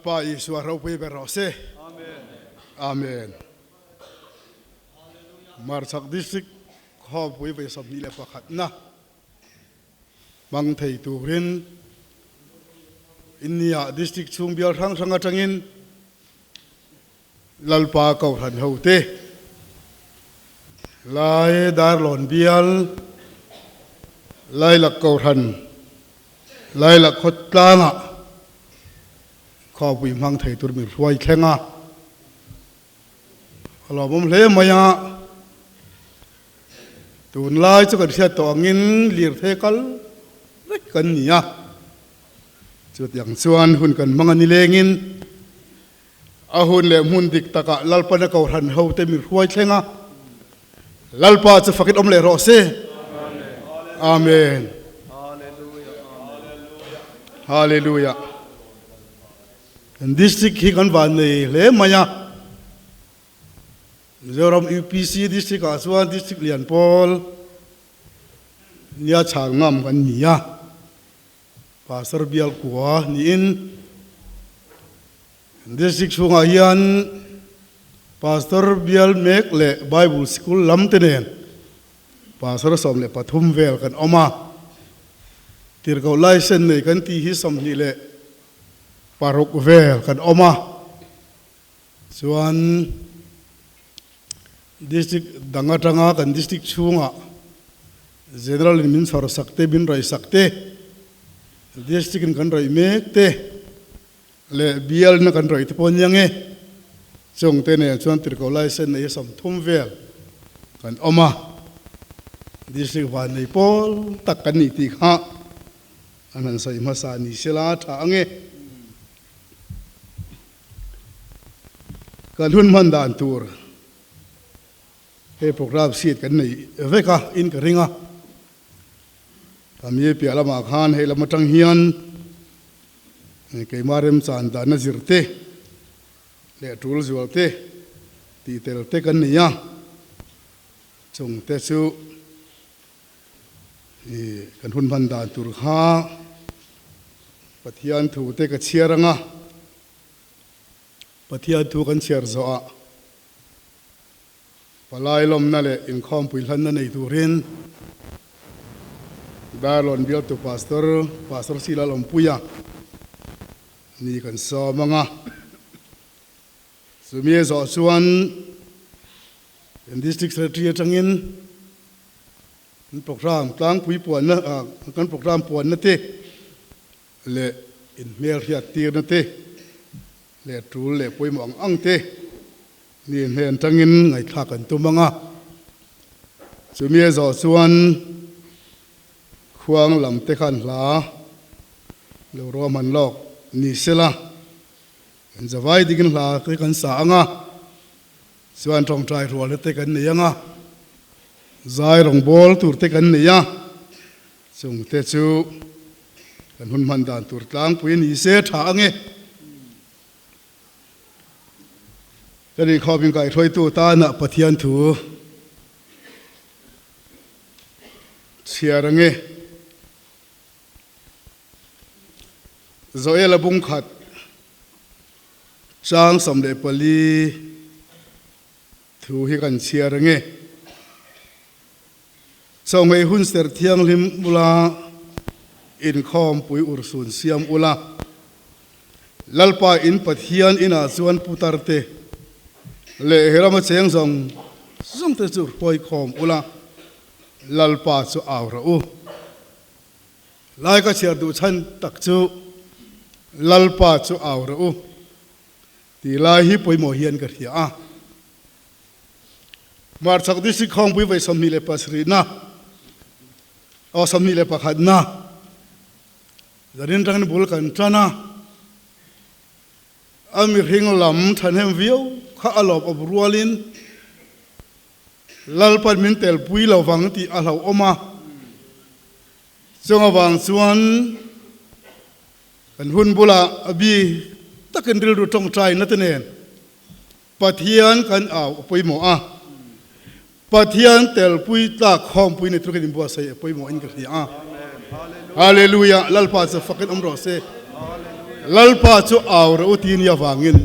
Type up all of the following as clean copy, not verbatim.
Lalpa Isua ropui ber rawh se. Amen. Marchhak District khawpui vawi 21 na hmang thei turin India District chhung bial hrang hrang atangin Lalpa Kohhran hote Lai Darlawn bial Lailak Kohhran Lailak khawtlangah khawpui hmang thei tur min hruai thleng a, a lawmawm hle mai a. Tunlai chu kan hriat tawh angin lirthei kal vek kan ni a, chutiang chuan hun kan hmang a ni lengin a hun leh hmun dik takah Lalpana Kohhran hote min hruai thleng a, Lalpa chu fakin awm leh rawh se. Amen. Hallelujah. Kan district hi kan van nei hle mai a. Mizoram UPC district ah chuan district lian pawl nia chhal ngam kan ni a. Pastor bial kua niin District chhungah hian Pastor bial mek leh Bible sikul lam te nen Pastor 13 vel kan awm a. Tirhkoh license nei kan tih hi 26 vel kan awm a. Chuan District dang atanga kan District chhungah General in min chhawr sak te, min raih sak te, District in kan raih mek te leh bialna kan raih te pawh ania nge chung te nen chuan tirhkoh license nei 30 vel kan awm a. District van nei pawl tak kan nih tih kha an han sawi hmasa ni sela tha ange. Kan hun hman dan tur hei program sheet kan nei vek a in ka ring a, ami piah lamah khan hei lam atang hian keimah remchan dahna zir te leh tul zual te tih tel te kan nei a, chung te chu kan hun hman dan tur kha Pathian thu te ka chhiar ang a, Pathian thu kan chhiar zawh ah palai lawmna leh inkhawmpui hlanna nei turin Darlawn bialtu Pastor, Pastor Sila Lawmpuia ni kan sawm ang a. Chumi a zawh chuan kan District Secretary atangin kan program tlangpui puanna, kan program puanna te leh inhmelhriat tirna te leh tul leh pawimawh ang ang te ni hnen tangin ngaihthlak kan tum ang a. Chumi a zawh chuan khuang lam te khan hla lo ruahman lawk ni sela kan zavai dikin hla te kan sa ang a, chuan tawngtai rualna te kan nei ang a, zai rawngbâwl tur te kan nei a. Chung te chu kan hun hman dan tur tlangpui ni se tha ange. Kan inkhawp in kaihhruaitu tana Pathian thu chhiar ange. Joel-a bung khat chang 14 thu hi kan chhiar ange. Chawhmeh hun ser thianghlim ula, inkhawmpui urhsun siam ula. Lalpa in Pathian inah chuan putar te leh he rama cheng zawng zawng te chu hruai khawm ula, Lalpa chu au rawh u. Lai ka chhiar duh chhan tak chu Lalpa chu au rawh u tih lai hi pawimawh hian ka hria a. Hmarchhak District khawngpui vawi 27 na aw 21 na zanin tangin bul kan tan a, a mihring lam thahnem viau kha a lawm awp rualin Lalpan min telpui lo vang tih a hlauhawm a, chung avang chuan kan hun bulah a bi takin rilru tawngtaina te nen Pathian kan au a pawimawh a, Pathian telpui tlak khawmpui ni tur kan inbuatsaih a pawimawh in ka hria a. Hallelujah! Lalpa chu fakin awm rawh se. Lalpa chu au rawh u ti nia vangin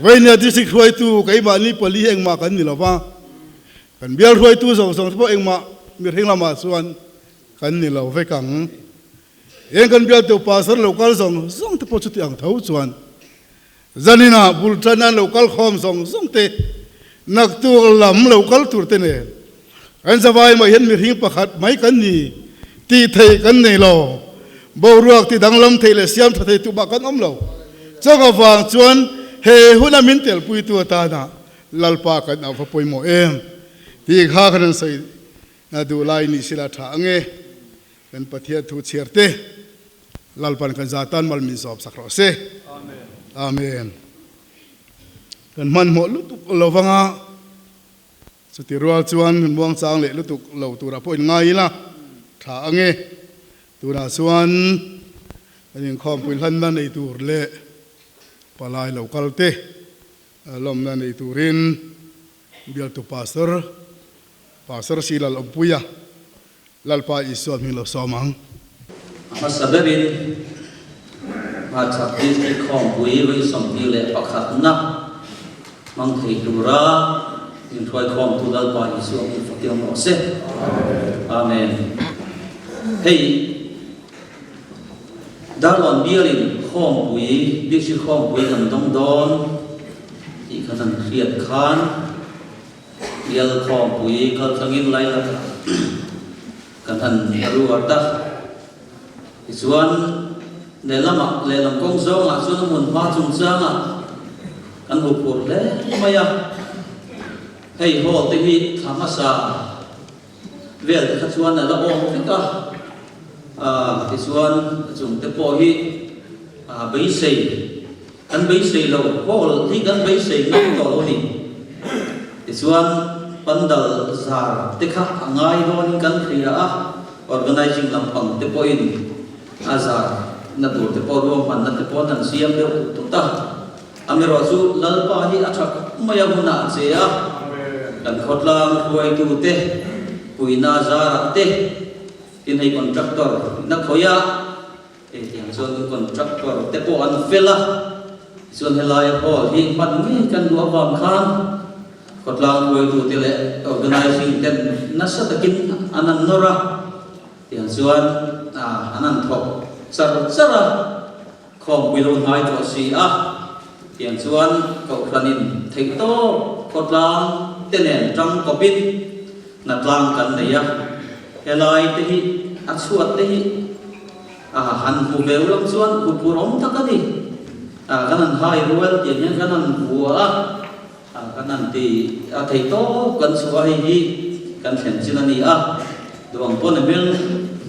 Veinia District hruaitu keimahni pali hi engmah kan ni lo va, kan bial hruaitu zawng zawng te pawh engmah mihring lamah chuan kan ni lo vek ang. Eng kan bial teuh pastor lo kal zawng zawng te pawh chuti ang tho chuan Zaninah bul tan an lo kal khawm zawng zawng te, naktuk lam lo kal tur te nen kan zavai mai hian mihring pakhat mai kan ni tih theih kan nei lo. Boruak ti danglam theih leh siam tha thei tumah kan awm lo. Chawng avang chuan he huna min telpuitu atana Lalpa kan auh va pawimawh em tih kha kan han sawi duh lai ni sila tha ange. Kan Pathian thu chhiar te Lalpan kan za tan mal min sawm sak rawh se. Amen. Kan hmanhmawh lutuk lo vanga chuti rual chuan muang chang leh lutuk lo turah pawh in ngai ila tha ange. Tunah chuan kan inkhawmpui hlanna nei tur leh palai lo kal te lawmna nei turin bialtu Pastor Pastor Silal Awmpuia Lalpa Isua hming lo sawm ang. A hmasa berin Hmarchhak District Khawmpui vawi 21 na hmang thei tura inhruaikhawmtu Lalpa Isua hming fak tirang rawh se. Amen. Hei Darlawn bialin Khawmpui, District Khawmpui kan dawng dawn tih kha kan hriat khan, Bial khawmpui kaltlangin Laila kan han ruat a, tichuan lehlamah lehlam kawng zawngah chuan a hmun hma chungchangah kan huphurh hle mai a, hei hall te hi thla hmasa vel te kha chuan a la awm vek a, tichuan a chung te pawh hi beisei Kan beisei lo, hall hi kan beisei ngam tawh lo a ni. Tichuan, pandal zar te kha a ngai dawnin kan hria a, organising lampang te pawhin a zar na tur te pawh ruahmanna te pawh an han siam deuh tut tut a. Amaherawh chu Lalpa hi a tha khawp mai a hunah a che a, kan khawtlang hruaitu te, puihna zarah te, tin hei contractor na khawih a, Hetiang chuan kan contractor te pawh an fel a, tichuan helaia hall hi hman ngei kan duh avang khan khawtlang hruaitute leh organising ten nasa takin an an nawr a, tiang chuan an an thawk char char a, khawmpui lo hnai tawh si a, tiang chuan kohhranin theihtawp khawtlang te nen tangkawpin hnatlang kan nei a, helai te hi a chhuat te hi A han hmu ve ulang chuan hupur awm tak a ni. A kan han hai rual tiang hian kan han hua a, a kan han ti a thei tawp kan chhuah a hei hi kan thlen chin a ni a. Duang pawn a hmel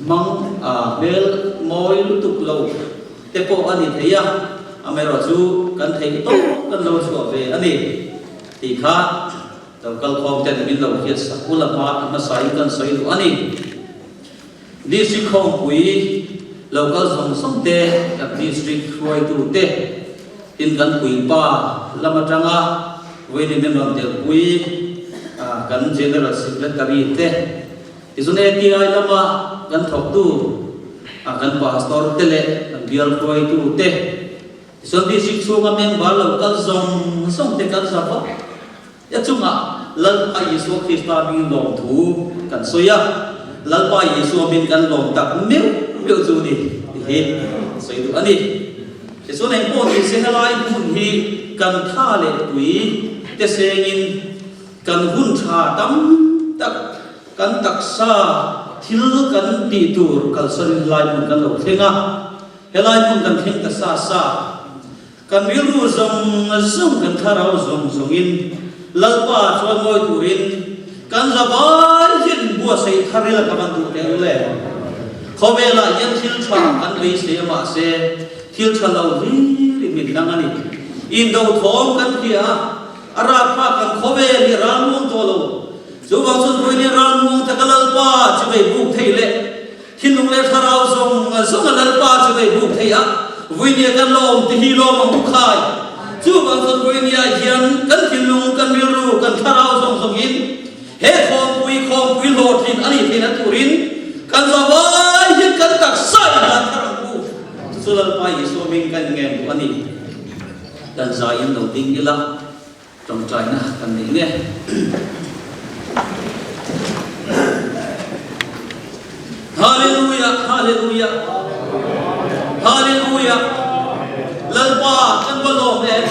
hmang a hmel mawi lutuk lo te pawh a ni thei a, amaherawh chu kan theih tawp kan lo chhuah ve a ni tih kha lo kalkhawm ten min lo hriat sak ula hma hmasa in kan sawi duh a ni. District khawmpui local zawng zawng te, kan district hruaitu te, tin kan puipa lam atanga vawiin min rawn telpui kan General Secretary te, tichuan ATI lama kan thawktu kan Pastor te leh kan bial hruaitu te, tichuan district chhunga member local zawng zawng te kan za vak. Ya chungah Lalpa Isua Krista hmingin lawmthu kan sawi a, Lalpa Isua hming kan lawm tak meuh meuh chu ni tih hi sawi duh a ni. Tichuan engpawh ni se helai hmun hi kan tha leh tui te sengin kan hun tha tam tak kan taksa thil kan tih tur kalsanin helai hmun kan lo thleng a, helai hmun kan thleng ta sa sa. Kan rilru zawng zawng, kan thlarau zawng zawngin Lalpa chuan ngawi turin kan zavai hian buatsaih thar ila ka van duh teh lule. Khawvelah hian thil tha kan beisei a mahse thil tha lo hlir in min dang a ni. Indo thawm kan hria a, a rap kha kan khawvel hi a ral muang tawh lo. Chuvang chuan vawiin hi ral muang taka Lalpa chu vei buk thei leh Thinlung leh thlarau zawng zawng a Lalpa chu vei buk thei a, Vuinia kan lawm ti hi lawm ang u khai. Chuvang chuan Vuinia hian kan thinlung, kan rilru, kan thlarau zawng zawngin he khawmpui khawmpui hlawhtlin a nih theihna turin kan zavai hian kan taksa in hlan thar ang u. Chu chu Lalpa Isua hming. zaiin lo ding ila tawngtaina kan nei nge. Hallelujah, Hallelujah, Hallelujah. Lalpa kan va lawm em.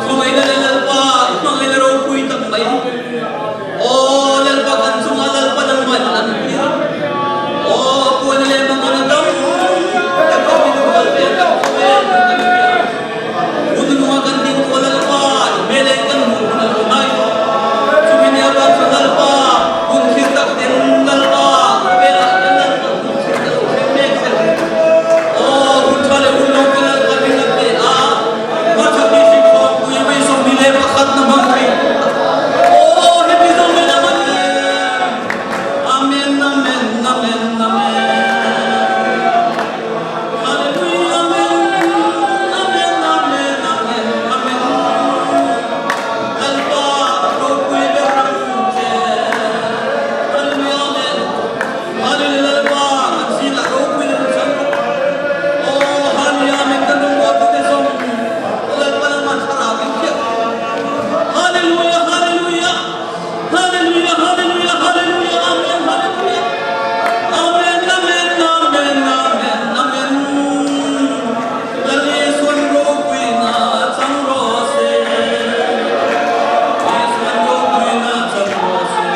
Khawngaihna leh Lalpa i hmangaihna ropui tak mai. Aw Lalpa kan chunga Lalpa nangmah in an hlir. Aw a puana leh mangana tam tak kan min hual vel kan khawvel kan hria. Hun nunga kan ding tawh Lalpa i hmel en kan hmuh hun a lo hnai tawh. Chumi nia ban chu Lalpa hun thlir tak ten Lalpa khawvelah hian Lalpa hun thlir ka lo thleng mek zel. Aw hun tha leh hun lo te Lalpa min la pe a. Hmarchhak district Thawkpui vei 21 na hmang thei. Aw heti zawng in a man em. Amen amen amen amen. Hallelujah amen amen amen amen amen. Lalpa ropui ber ang che. Hallelujah amen. Hallelujah Lalpa kan zingah ropui na lo chang rawh. Aw Hallelujah amen kan rawngbawltu te zawng Lalpa nangmah thlarau in hriat. Hallelujah Hallelujah Hallelujah Hallelujah Hallelujah Amen Hallelujah Amen Amen Amen Amen Amen Lal Isuan ropui na chang rawh se Isuan ropui na chang rawh se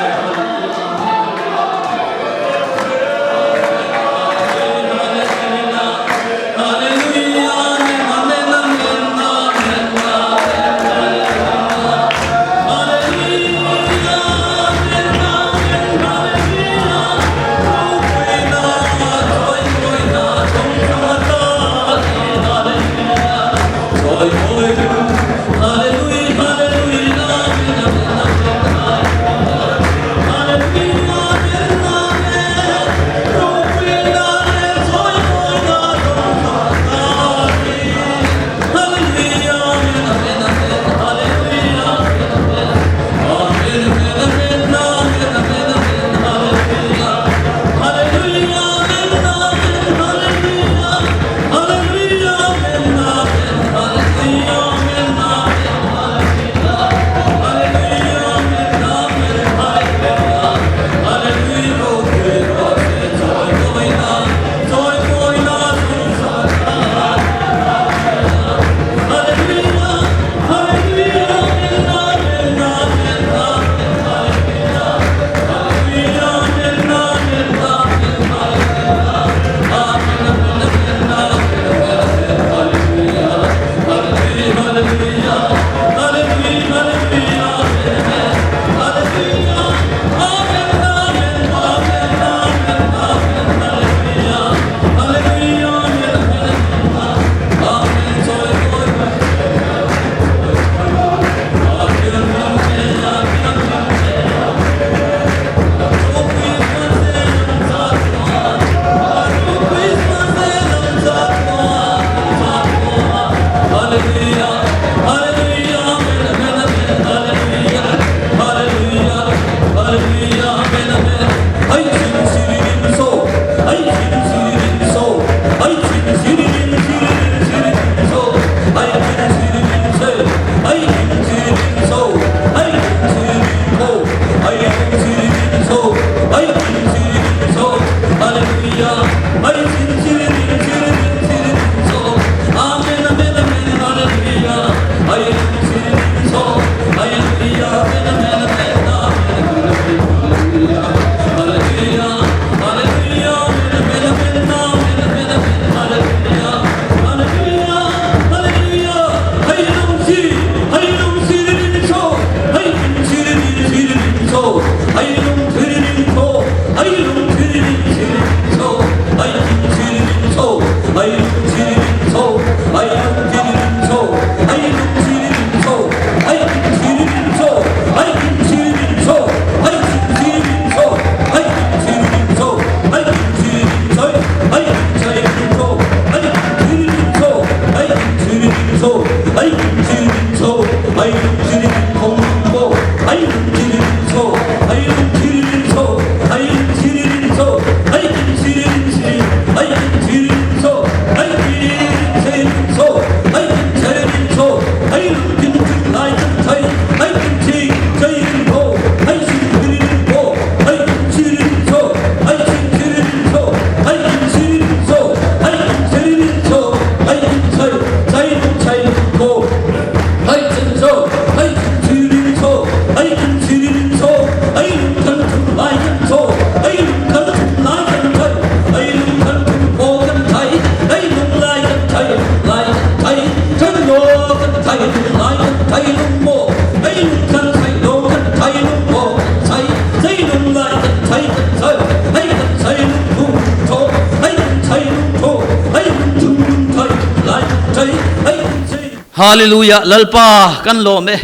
Hallelujah Lalpa kan lawm e.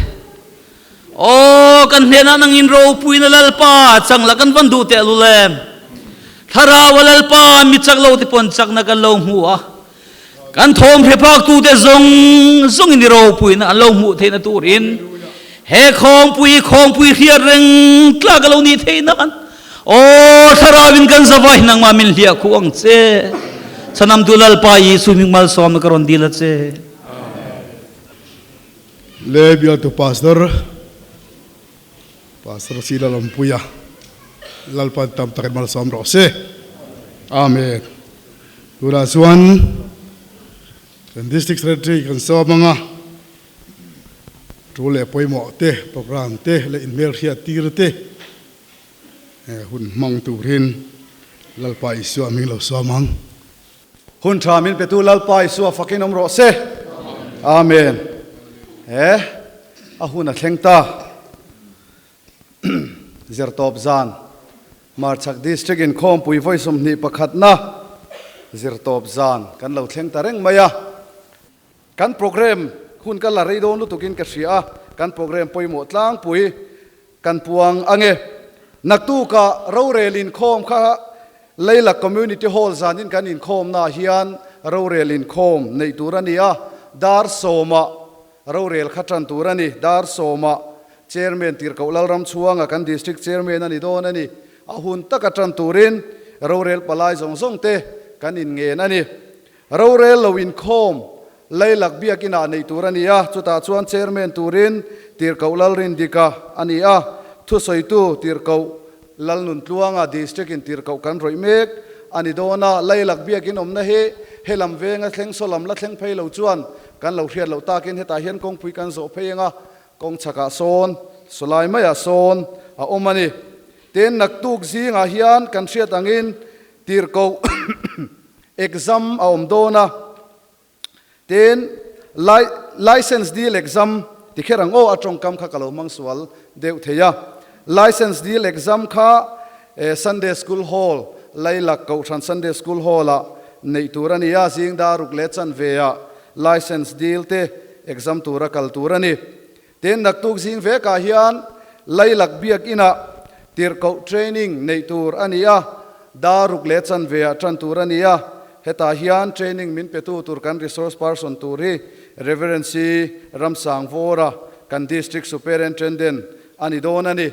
Aw kan hnenah nangin ropuina Lalpa chang la kan van duh teh lul em. Thlarau a Lalpa mi chak lo te pawn chakna kan lo hmu a. Kan thawm hre phak tu te zawng zawng in i ropuina an lo hmuh theihna turin he khawngpui khawngpui hriat reng tlak a lo nih theih nan Aw Thlarau in kan zavai nangmah min hliah khuh ang che. Chanamtu Lalpa Jesuh hming malsawm ka rawn dil a che. Le bialtu Pastor Pastor Sila Lampuia Lalpan tam takin malsawm rawh se. Amen. Tunah chuan kan District Secretary kan sawm anga tul leh pawimawh te program te leh inhmelhriat tir te Hun hmang turin Lalpa Isua hming lo sawm ang. Hun tha min petu Lalpa Isua fakin awm rawh se. Amen. He a hun a thleng ta. Zirtawp zan Hmarchhak District inkhawmpui vawi 21na zirtawp zan kan lo thleng ta reng mai a. Kan program hun ka la rei dawn lutukin ka hria a, kan program pawimawh tlangpui kan puang ange. Naktukah rorel inkhawm kha Leila Community Hall zanin kan inkhawmnaah hian rorel inkhawm neih tur a ni a, dar sawmah rorel kha tan tur a ni. Dar sawmah Chairman Tirhkoh Lalramchhuanga kan District Chairman a ni dawn a ni. A hun taka tan turin rorel palai zawng zawng te kan inngen a ni. Rorel lo inkhawm Leilak biakinah neih tur a ni a, chutah chuan Chairman turin Tirhkoh Lalrindika a ni a, thusawitu Tirhkoh Lalnuntluanga District in Tirhkoh kan rawih mek a ni dawn a, Leilak biakin awmna hi helam venga thleng saw lam la thleng phei lo chuan kan lo hriat loh takin hetah hian kawngpui kan zawh phei ang a, kawng chhakah sawn sawlai maiah sawn a awm a ni. Tin, naktuk zingah hian kan hriat angin Tirhkoh Exam a awm dawn a, tin License deal exam ti kher ang aw, a tawngkam kha ka lo hmang sual deuh thei a. License deal exam kha Sunday School Hall, Lailak Kohhran Sunday School Hall ah neih tur a ni a, zing dar ruk leh chanve ah License deal te exam tura kal tur a ni. Tin, naktuk zing vekah hian Lailak Biakinah tirhkoh training neih tur a ni a, dar ruk leh chanveah tan tur a ni a. Hetah hian training min petu tur kan resource person tur hi Reverend C. Ramsangvawra, kan District Superintendent a ni dawn a ni.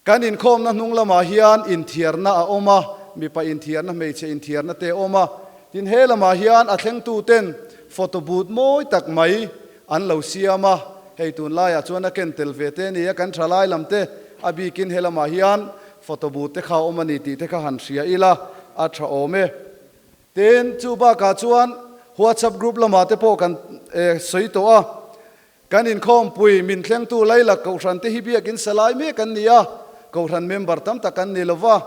Kan inkhawmna hnung lamah hian inthiarna a awm a, mipa inthiarna, hmeichhe inthiarna te a awm a. Tin, he lamah hian a thlengtuten photo booth mawi tak mai an lo siam a, hei tunlaiah chuan a ken tel ve te a ni a, kan thalai lam te a bikin he lamah hian photo booth te kha a awm a ni tih te kha han hria ila a tha awm e. Tin, chu bakah chuan WhatsApp group lamah te pawh kan sawi tawh a. Kan inkhawmpui min thlengtu Lailak Kohhran te hi biakin sa lai mek an ni a, Kohhran member tam tak an ni lo va.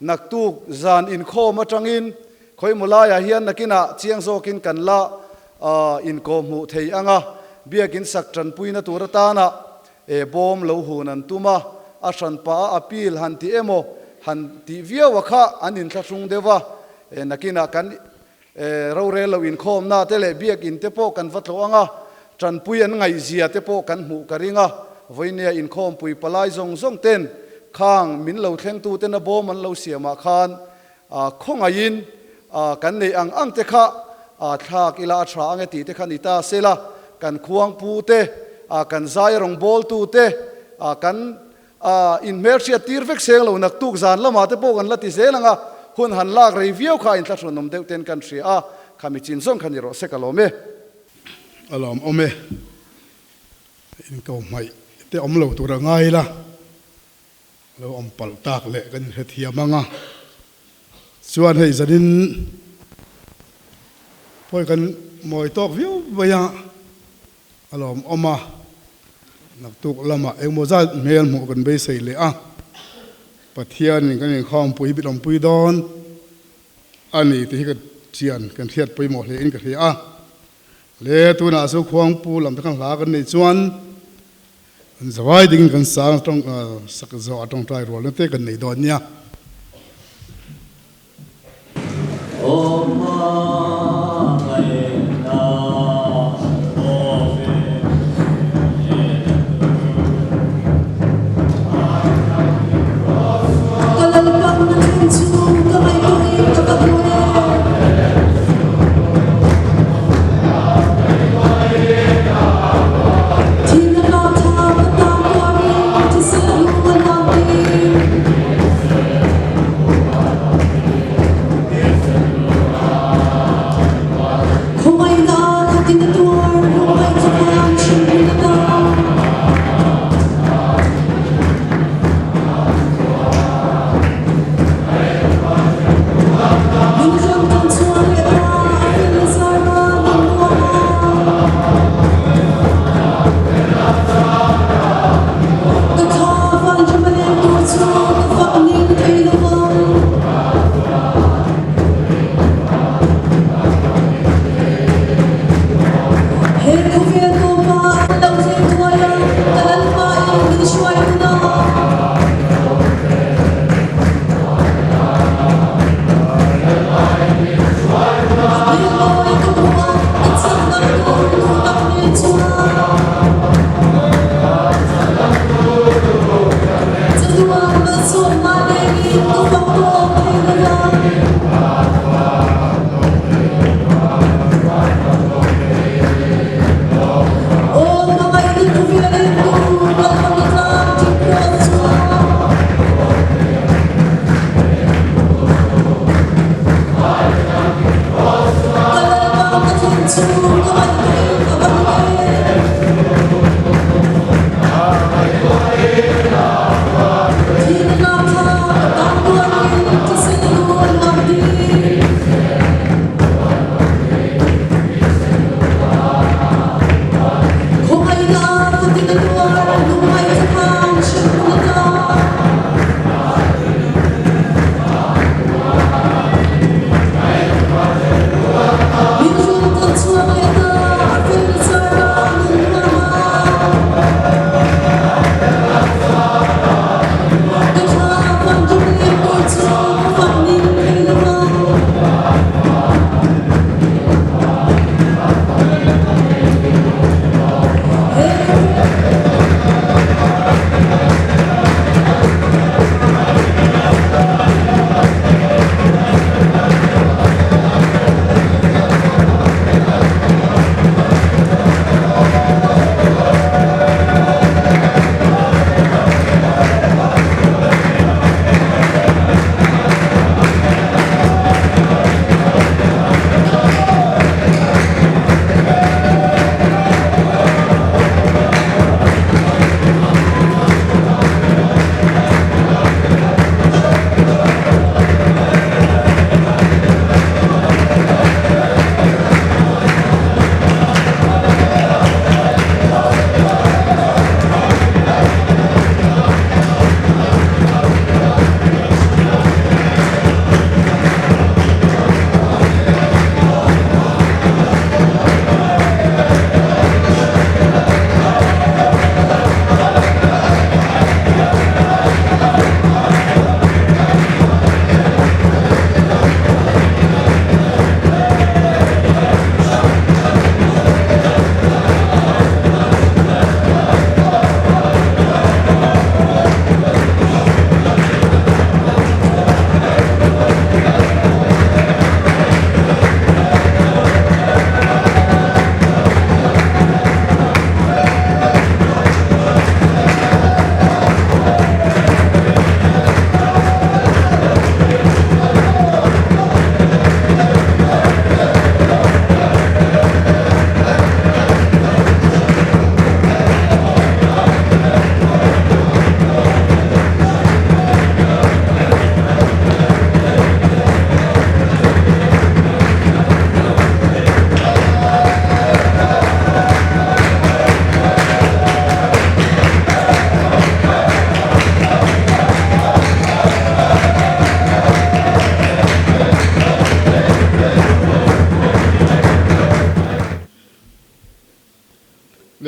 Naktuk zan inkhawm atangin khawimaw laiah hian nakinah chiang zawkin kan la inkawhhmuh thei ang a, biakin sak tanpuina tur atana bawm lo hun an tum a, a hranpa a appeal han ti emaw han tih viau a kha an inthlahrung deuh a, nakinah kan Rorel lo inkhawmna te leh biakinn te pawh kan va tlawh ang a, tanpui an ngaihzia te pawh kan hmuh ka ring a, vawinia inkhawmpui palai zawng zawng ten khang min lo thlengtu tena bawm an lo siamah khan khawngaihin kan neih ang ang te kha thlak ila a tha ang e tih te kha ni ta sela, kan khuangpu te, kan zai rawngbawltu te, kan A inhmelhriat tir vek seng lo naktuk zan lamah te pawh kan la ti zel ang a, hun han lak rei viau kha a inthlahrun awm deuh ten kan hria a, khami chin zawng kha ni rawh se ka lawm e. A lawm awm e. Inko hmaih te awm lo tur a ngai la, lo awm palh tak leh kan inhrethiam ang a. Chuan hei zanin pawi kan mawi tawk viau mai a. A lawm awm a, naktuk lamah engmaw zat hmel hmuh kan beisei leh a, Pathianin kan inkhawmpui bit awmpui dawn a ni tih hi ka chian kan hriat pawimawh hle in ka hria a. Le tunah chu Khuangpu lam te khan hla kan neih chuan kan zavai dingin kan sang tawng sak zawh a tawngtai rualna te kan nei dawn nia.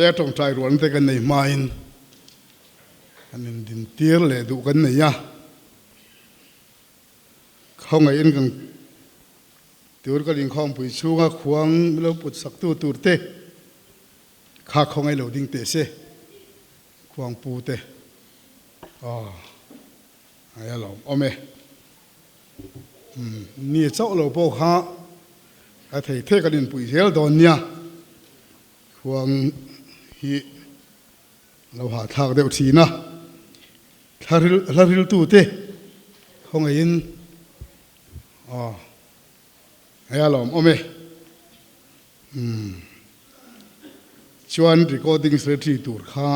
Awle tawngtai rualna te kan nei hmain kan indintir leh duh kan nei a, khawngaihin kan tur kan inkhawmpui chhunga khuang lo put saktu tur te kha khawngaih lo ding teh se, khuang pu te aw a lawm awm e. Ni chauh lo pawh kha a thei thei kan inpuih zel dawn nia, khuang hi lo hahthlak deuh thin a, thla riltute khawngaihin aw hei a lawmawm e. Chuan recording secretary tur kha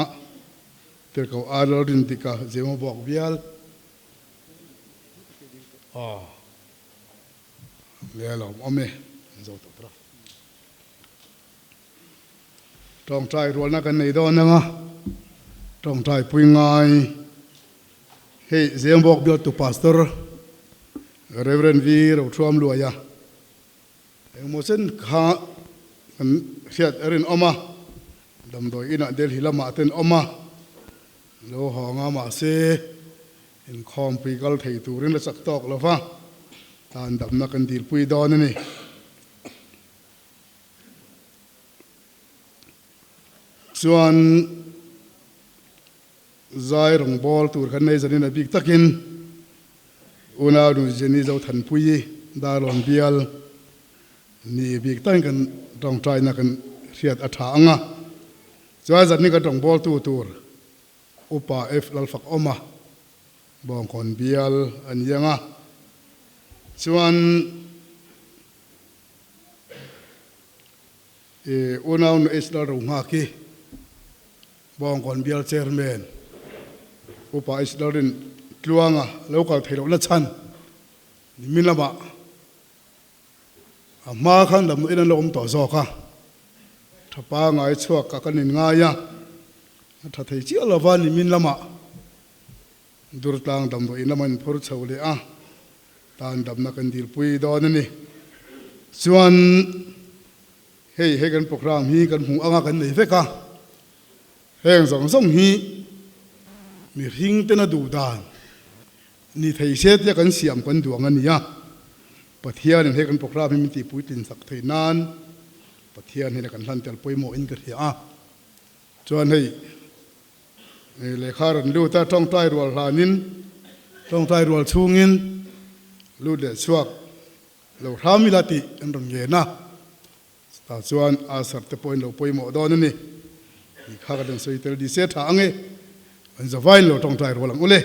Tirhkoh Arnold Rindika Zemabawk bial. Aw le lawm awm e an zo tawh tawh a. Tawngtai rualna kan nei dawn ang a, tawngtai pui ngai hei Zembawk bialtu Pastor Rev. V Rothuam Luaia engemaw chen kha kan hriat a rinawm a, damdawi inah Delhi lamah ten awm a. Lo haw nga mahse inkhawmpui kal thei turin la chak tawk lo va, tan damna kan dilpui dawn a ni. Chuan zai rawngbâwl tur kan nei zanin a bik takin unau nu Jenny Zothanpuii Darlawn bial ni bik takin kan tawngtaina kan hriat a tha ang a. Chuan zatni kan rawngbawltu tur Upa F Lalfakawma Bawngkawn bial a ni ang a, chuan i unaunu H Lalrohnghaki Bawngkawn bial Chairman Upa H Lalrin Tluanga lo kal theih lohna chhan nimin lamah A hma khan lam in an lo awm tawh zawk a, tha pangai chhuak ka kan inngai a, a tha thei chiah lova nimin lamah Durtlang damdawiin lam an inphur chho leh a, tan damna kan dilpui dawn a ni. Chuan hei he kan programme hi kan hmuh anga kan nei vek a, heng zawng zawng hi mihring tena duh dan Ni thei se tia kan siam kan duang a ni a, Pathianin he kan programme hi min tihpuitlin sak theih nan Pathian hian a kan hlan tel pawimawhin ka hria a. Chuan hei lehkha rawn lut a, tawngtai rual hlanin, tawngtai rual chhungin lut leh chhuak lo hram ila tih an rawn ngen a, chutah chuan Asar te pawhin lo pawimawh dawn a ni. Lehkha ka rawn sawi tel di se tha ang e, an zavaiin lo tawngtai rual ang ule.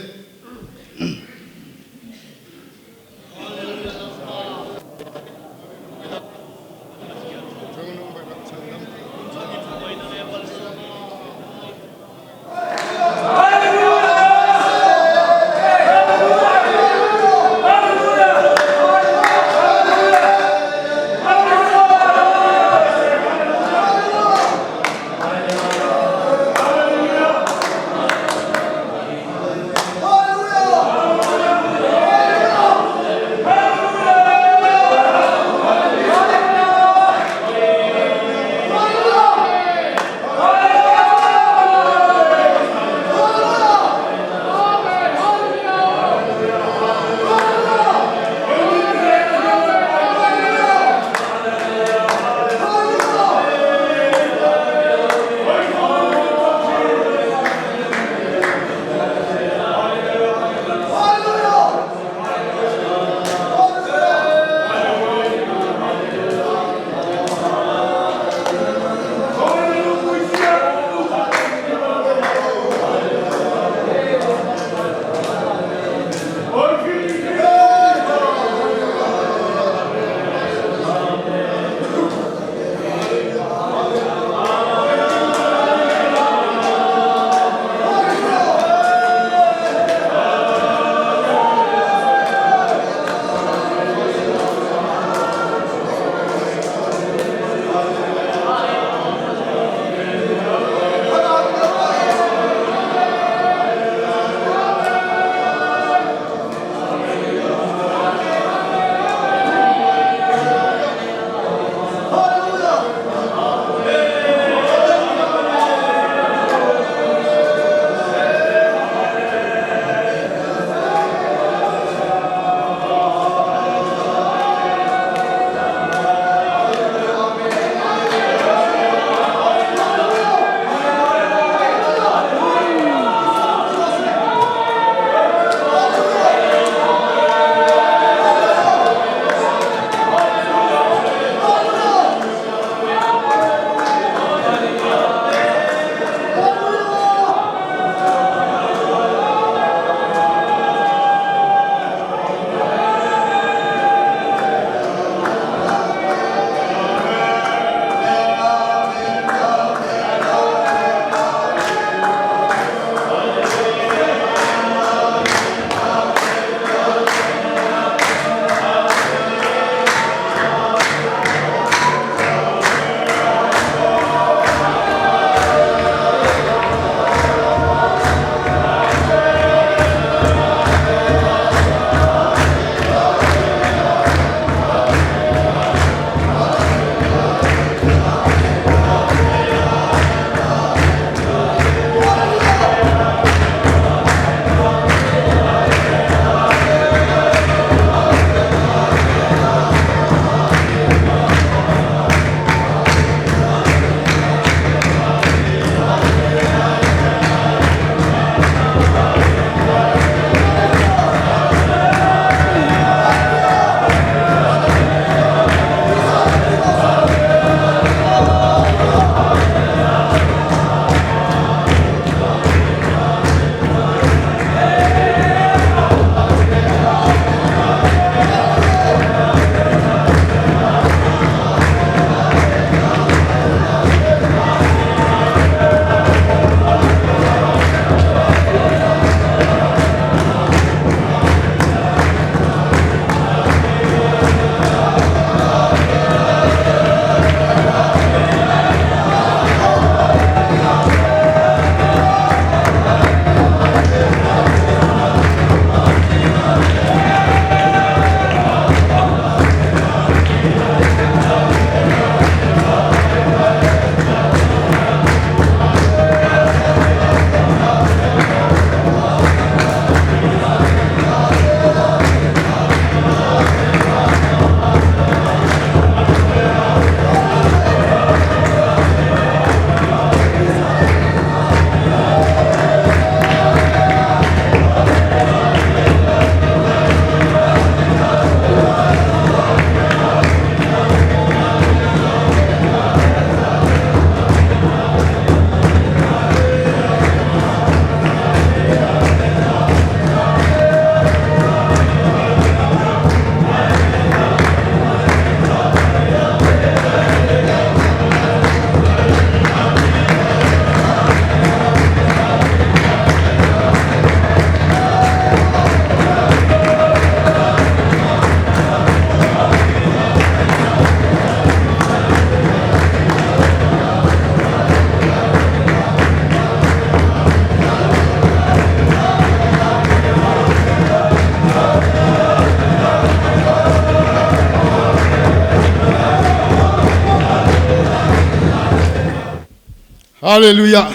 Hallelujah!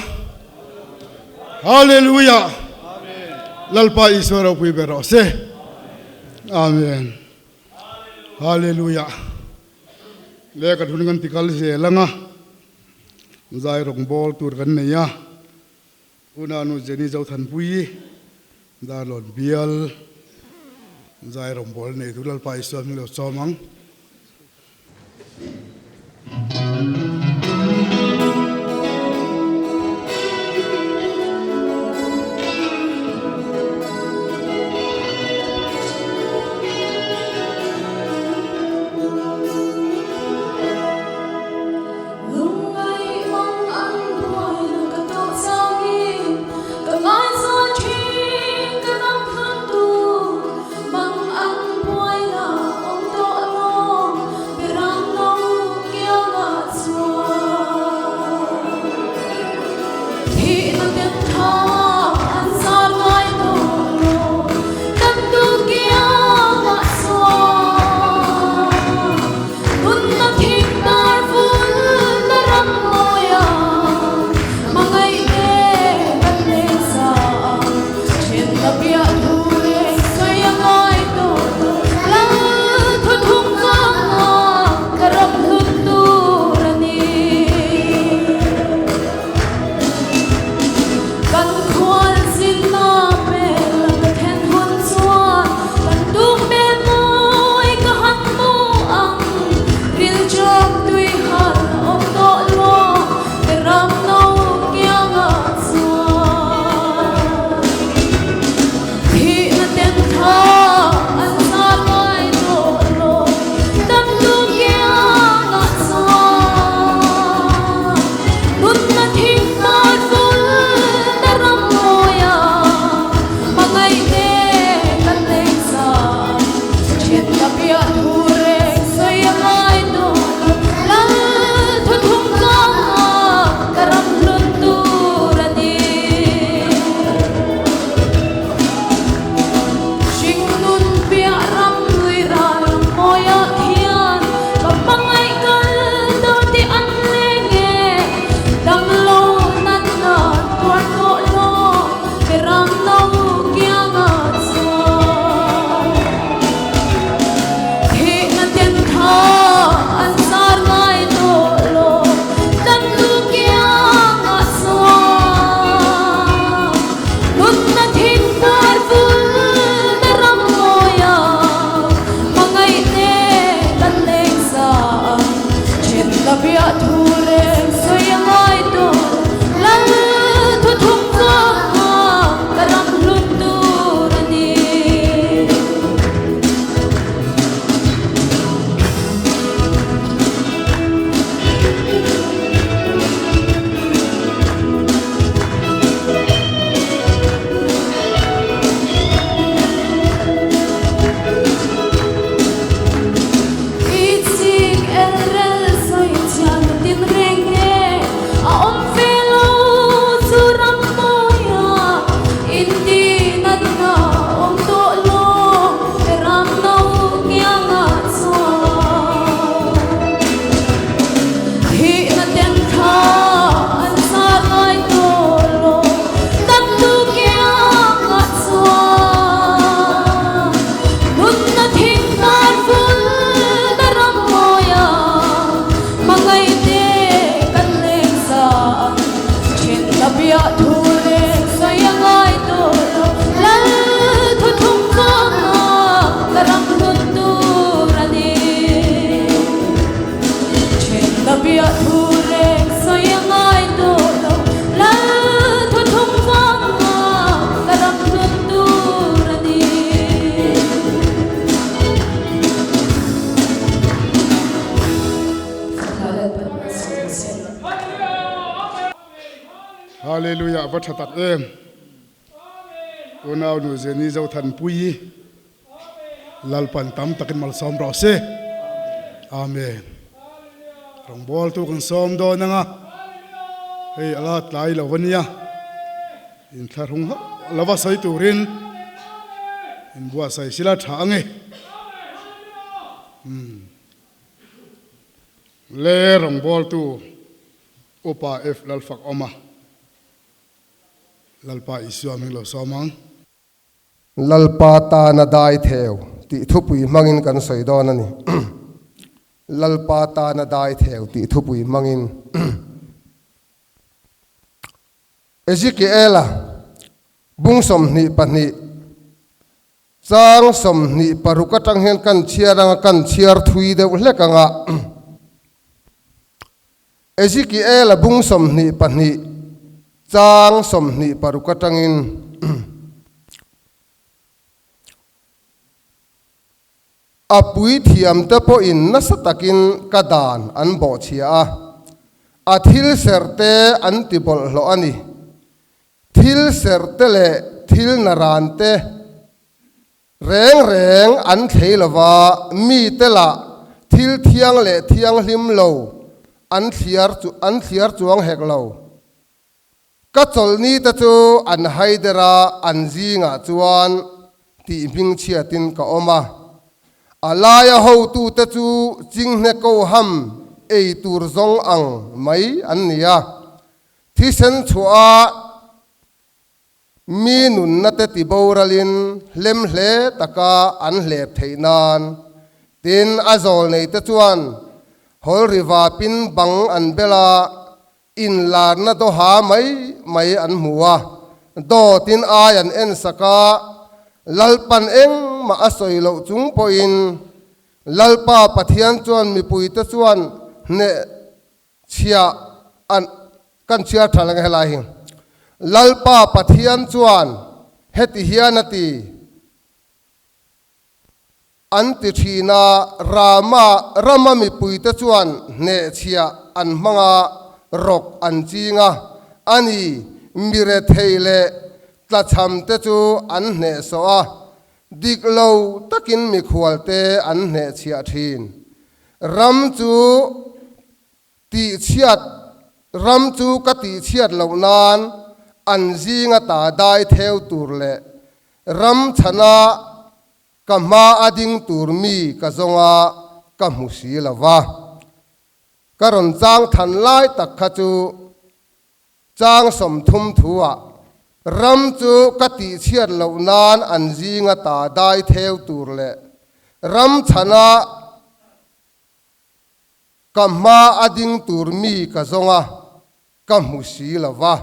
Hallelujah! Lalpa Isua ropui ber rawh se. Amen. Hallelujah! Le kan hun kan tikal zel anga zai rawngbawl tur kan nei a. Unanu Jenny Zothanpuii Darlawn bial zai rawngbawl nei tur Lalpa Isua hming lo chawm ang. Hallelujah va tha tak em unau nu Jenny Zothanpuii Lalpan tam takin malsawm rawh se Amen Rawngbawl tu kan sawm dawn anga hei ala tlai lo ania inthlahrung hauh lova sawi turin inbuatsaih sila tha ange umm le rawngbawltu. Upa F Lalfakawma, Lalpa Isua hming lo sawm ang. Lalpa tana dai theu tih thupui hmangin kan sawi dawn a ni. Lalpa tana dai theu tih thupui hmangin. Ezekiela bung 22 chang 26 atang hian kan chhiar anga kan chhiar thui deuh hlek anga. Ezekiela bung 22 chang 26 atangin A puithiamte pawhin nasa takin ka dan an bawhchhia a, a thil serhte an ti bawlhhlawh a ni. Thil serhte leh thil narante reng reng an thlei lo va, mite lah thil thiang leh thianghlim lo an thliar an thliar chuang hek lo. Ka chawlhni te chu an haider a, an zingah chuan tih hmingchhiatin ka awm a. A laia hotute chu chinghne koham ei tur zawng ang mai an ni a, thisen chhuah a mi nunna te tiboralin hlem hle taka an hlep theih nan. Tin, a zawlnei te chuan hawlri vapin bang an bel a, Inlarna dawha mai mai an hmu a, dawtin ai an en sak a, Lalpan engmah a sawi loh chung pawhin Lalpa Pathian chuan mipuite chuan hneh chhia an kan chhiar tha leng helai hi. Lalpa Pathian chuan heti hian a ti. An ti thin a, Rama rama mipuite chuan hnehchhiah an hmang a, rawk an ching a, a ni, mi rethei leh tlachhamte chu an hnehsawh a, dik lo takin mikhualte an hnehchhiah thin. Ram chu tihchhiat ram chu ka tihchhiat loh nan an zinga ta dai theu tur leh ram chhana Ka hma a ding tur mi ka zawng a, ka hmu si lo va. Ka rawn chang than lai tak kha chu chang 30 thu ah ram chu ka tihchhiat loh nan an zinga ta dai theu tur leh ram chhana ka hma a ding tur mi ka zawng a, ka hmu si lo va.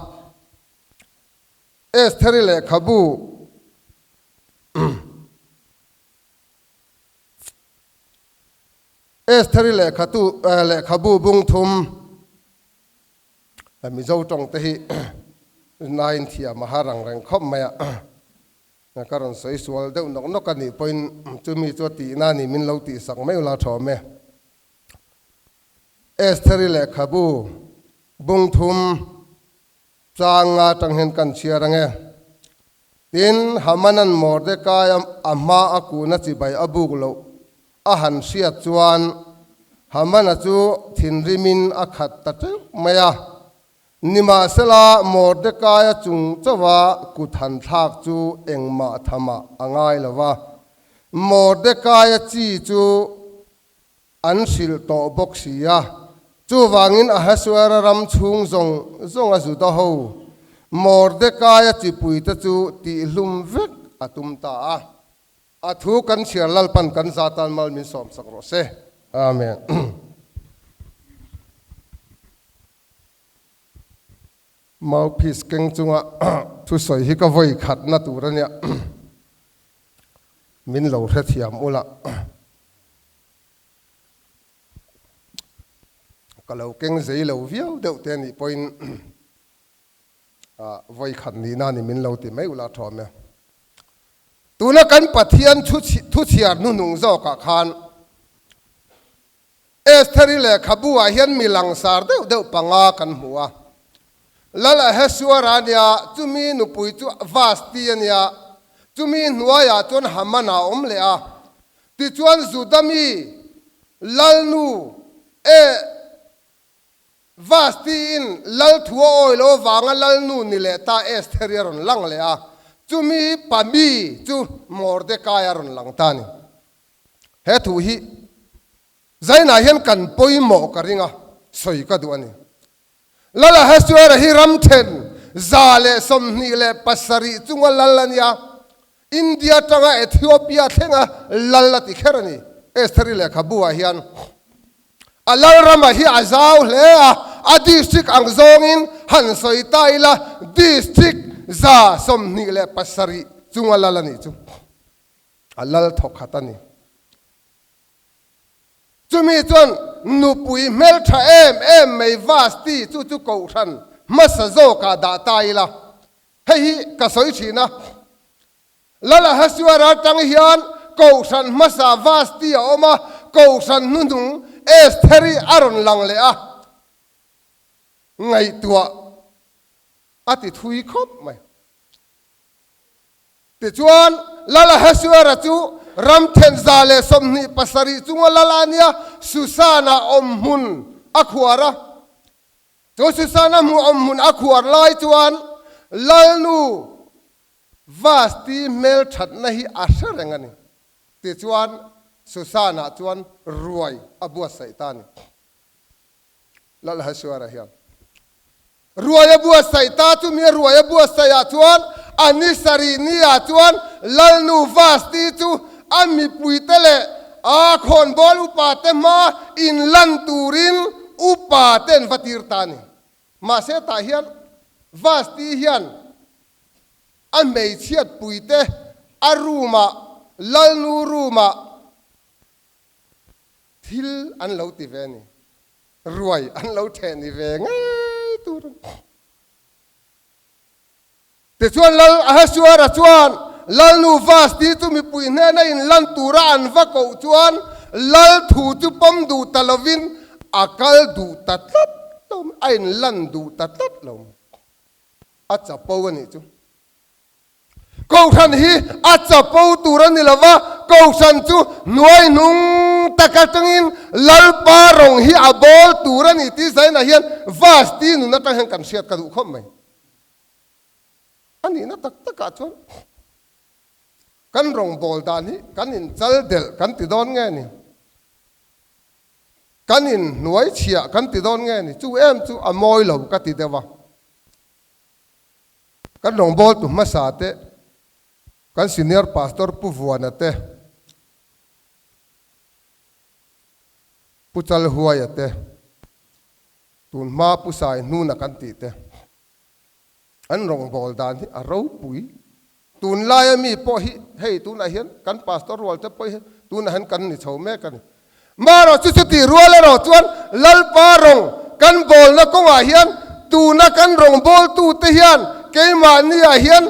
Estheri lehkhabu Estheri lehkhatu lehkhabu bung thum Mizo tawng te hi nain thiam a har ang reng khawp mai a, ka rawn sawi sual deuh nawk nawk a nih pawhin chumi chu a tihna a ni min lo tihsak mai ula thawm e. Estheri lehkhabu bung thum Chang nga tang hian kan chhiar ang e. Tin, Hamanan Mordecai a hma a kuhna chibai a buk loh a han hriat chuan Hamana chu thinrimin a khat ta teuh mai a. Nimahsela, Mordecai a chung chauha kut han thlak chu engmah thamah a ngai lo va. Mordecai a chi chu An hrilh tawh bawk si a. Chuvangin Ahasuera ram chhung zawng zawnga Juda ho Mordekaia chipuite chu tihhlum vek a tum ta a. A thu kan chhiar Lalpan kan za tan mal min sawmsak rawh se. Amen. Mouthpiece keng chunga thusawi hi ka vawi khatna tur a nia. Min lo hrethiam ula. Ka lo keng zei lo viau deuh te anih pawhin vawi khat nihna ni min lo ti mai ula thawm e. Tuna kan Pathian thuchhiar hnuhnung zawkah khan Estheri lehkhabu ah hian mi langsar deuh deuh panga kan hmu a. Lal Ahasuera a nia, chumi nupui chu Vasti a nia, chumi hnuaiah chuan Haman a awm leh a. Tichuan Juda mi Lalnu e Vasti-in Lal thu a awi lo avanga Lalnu ni leh ta Estheri a rawn lang leh a, chumi pa mi chu Mordekai a rawn lang ta a ni. He thu hi Zainah hian kan pawimawh ka ring a, sawi ka duh a ni. Lal Ahasuera hi ram then 127 chunga lal a nia. India tanga Ethiopia thlenga lal a ti kher a ni. Estheri lehkhabu ah hian a lal ramah hi a zau hle a, a district ang zawngin han sawi ta ila district 27 chunga lal a nih chu a lal thawkhat a ni. Chumi chuan nupui hmeltha em em mai Vasti chu chu kohhran hmasa zawkah dah ta ila, hei hi ka sawi thin a. Lal Ahasuera atang hian kohhran hmasa Vasti a awm a, kohhran hnuhnung Estheri a rawn lang leh a, ngaihtuah a ti thui khawp mai. Tichuan, Lal Ahasuera chu ram then 127 chunga lal a nia, Susan-a awm hmun a khuar a. Chu Susan-a hmu awm hmun a khuar lai chuan Lalnu Vasti hmelthatna hi a hre reng a ni. Tichuan, Susan-ah chuan ruai a buatsaih ta a ni. Lal Ahasuera hian Ruai a buatsaih ta chu mi a ruai a buatsaih ah chuan a ni sarih ni ah chuan Lalnu Vasti chu a mipuite leh a khawnbawl upa te hma in lan turin upa te an va tir ta a ni. Mahse tah hian Vasti hian a hmeichhiat puite a room ah Lalnu room ah Thil an lo ti ve a ni. Ruai an lo theh ni ve ngei tur a ni. Tichuan Lal Ahasuera chuan Lalnu Vasti chu mipui hnena inlan tura an va koh chuan Lal thu chu pawm duh ta lovin a kal duh ta tlat lo mai, a inlan duh ta tlat lo mai. A chapo a nih chu. Kohhran hi a chapo tur a ni lo va, Kohhran chu hnuai hnung tak atangin Lalpa rawng hi a bawl tur a ni tih zainah hian Vasti nun atang hian kan hriat ka duh khawp mai. A nihna tak takah chuan kan rawng bawl dan hi kan inchal delh kan ti dawn nge ni? Kan inhnuai chhiah kan ti dawn nge ni? Chu em chu a mawi lo ka ti deuh a. Kan rawngbawltu hmasa te, kan Senior Pastor Pu Vuana te, Pu Chalhuaia te, tun hma Pu Sai Hnuna kan tih te, an rawngbâwl dan hi a ropui. Tunlaia mi pawh hi hei tunah hian kan Pastor rual te pawh hi tunah hian kan ni chho mek a ni. Marawh chu chutih rual erawh chuan Lalpa rawng kan bawlna kawngah hian tuna kan rawngbawltute hian keimahniah hian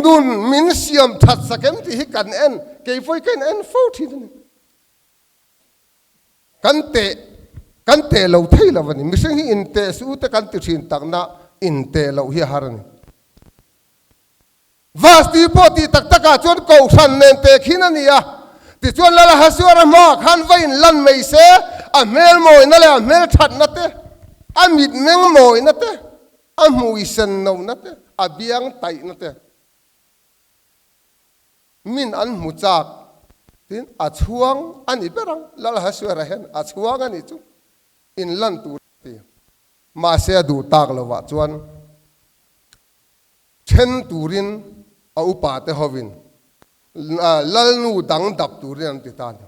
nun min siam that sak em tih hi kan en, keifawih ka in en fo thin a ni. Kan teh, kan teh lo thei lo a ni. Mihring hi inteh suh te kan ti thin takna inteh loh hi a har a ni. Vasti pawh tih tak takah chuan kohhran nen pek hin a ni a, tichuan Lal Ahasuera hmaah khan va inlan mai se, a hmel mawina leh a hmel thatna te, a mitmeng mawina te, a hmui sen lohna te, a biang taihna te min an hmu chak tiin a chhuang a ni ber ang. Lal Ahasuera hian a chhuang a nih chu inlan tur a ti. Mahse a duh tak lovah chuan Then turin a upa te hovin Lalnu dang dap turin an ti ta a ni.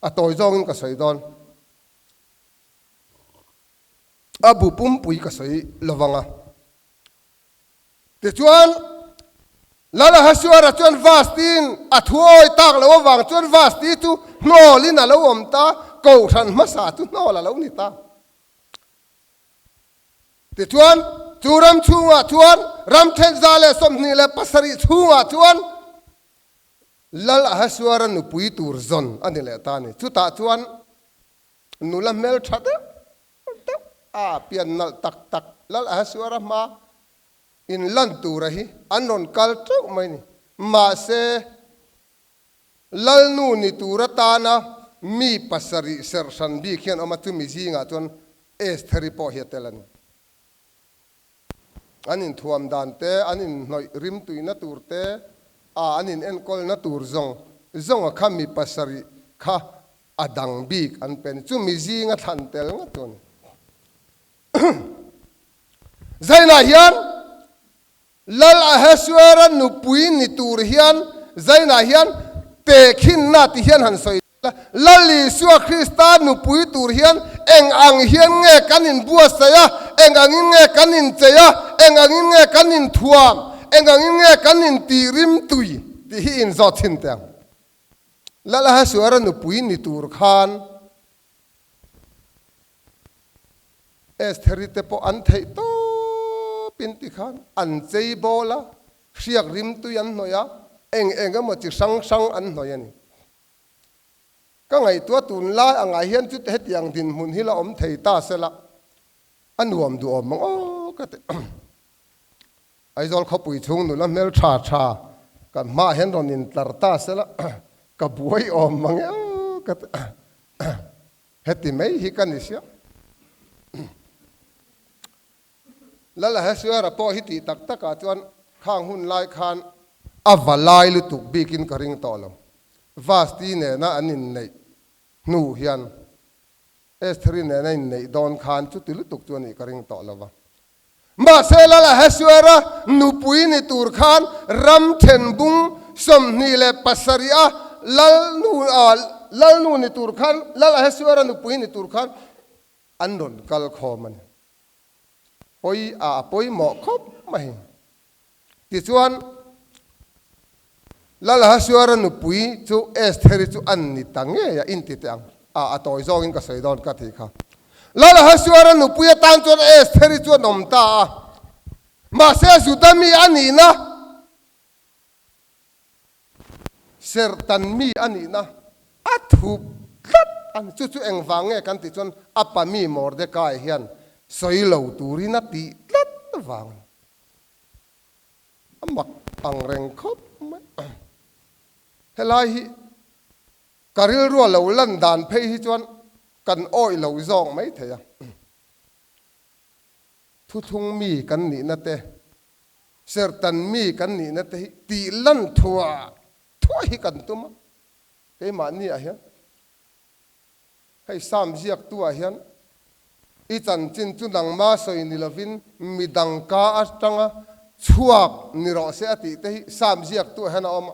A tawi zawngin ka sawi dawn. A bu pumpui ka sawi lovang a. Tichuan, Lal Ahasuera chuan Vastiin a thuawi tak loh avang chuan Vasti chu hnawlin a lo awm ta, Kohhran hmasa chu hnawl a lo ni ta. Tichuan, chu ram chhungah chuan, ram then 127 chhungah chuan Lal Ahasuera nupui tur zawn a ni leh ta a ni. Chutah chuan nula hmel tha deuh deuh a pian nalh tak tak Lal Ahasuera hma inlan tura hi an rawn kal teuh mai a ni. Mahse, Lalnu ni tur atana mi pasarih serhhran bik hian awm a, chumi zingah chuan Estheri pawh hi a tel a ni. An inthuam dan te, an inhnawih rimtuina tur te, a an inenkawlna tur zawng zawnga kha mi pasarih kha a dang bik an pe a ni. Chumi zinga thlan tel ngat chu a ni. Zainah hian Lal Ahasuera nupui ni tur hian Zainah hian tehkhinna ti hian han sawi la. Lal Isua Krista nupui tur hian eng ang hian nge kan inbuatsaih a, eng angin nge kan inchei a, eng angin nge kan inthuam, eng angin nge kan intihrimtui tih hi inzawt thin teh ang. Lal Ahasuera nupui ni tur khan Estheri te pawh an theih tawp in ti khan an chei bawl a, hriak rimtui an hnawih a, eng eng emaw chi hrang hrang an hnawih a ni. Ka ngaihtuah tunlai angah hian chute hetiang dinhmun hi la awm thei ta sela a nuam duhawm ang aw ka ti. Aizawl khawpui chhung nula hmel tha tha kan hmaah hian rawn intlar ta sela ka buai awm mang e aw ka ti. Heti mai hi ka ni sia. Lal Ahasuera pawh hi tih tak takah chuan khang hun lai khan a va lai lutuk bikin ka ring tawh lo. Vasti nena an inneih hnu hian Estheri nena inneih dawn khan chuti lutuk chu a nih ka ring tawh lo va. Mahse Lal Ahasuera nupui ni tur khan ram thenbung 27 a lal nu lal nu ni tur khan Lal Ahasuera nupui ni tur khan an rawn kal khawm a ni. Pawi a a pawimawh khawp mai. Tichuan, Lal Ahasuera nupui chu Estheri chu an ni ta ngei a, inti teh ang. A a tawi zawngin ka sawi dawn ka tih kha. Lal Ahasuera nupui atan chuan Estheri chu an awm ta a. Mahse, Juda mi a nihna, Serhtan mi a nihna a thup tlat a ni. Chu chu engvang nge kan tih chuan a pa mi Mordekai hian sawi lo turin a tih tlat vang a ni. A mak ang reng khawp mai. Helai hi ka rilrua lo lan dan phei hi chuan kan awih lo zawk mai thei a. Thuthlung mi kan nihna te Serhtan mi kan nihna te hi tih lan thuah thuah hi kan tum a, keimahni ah hian hei Psalm ziaktu ah hian i chanchin chu nangma sawi ni lovin midang ka atanga chhuak ni rawh se a tih te hi Psalm ziaktu ah hian a awm a,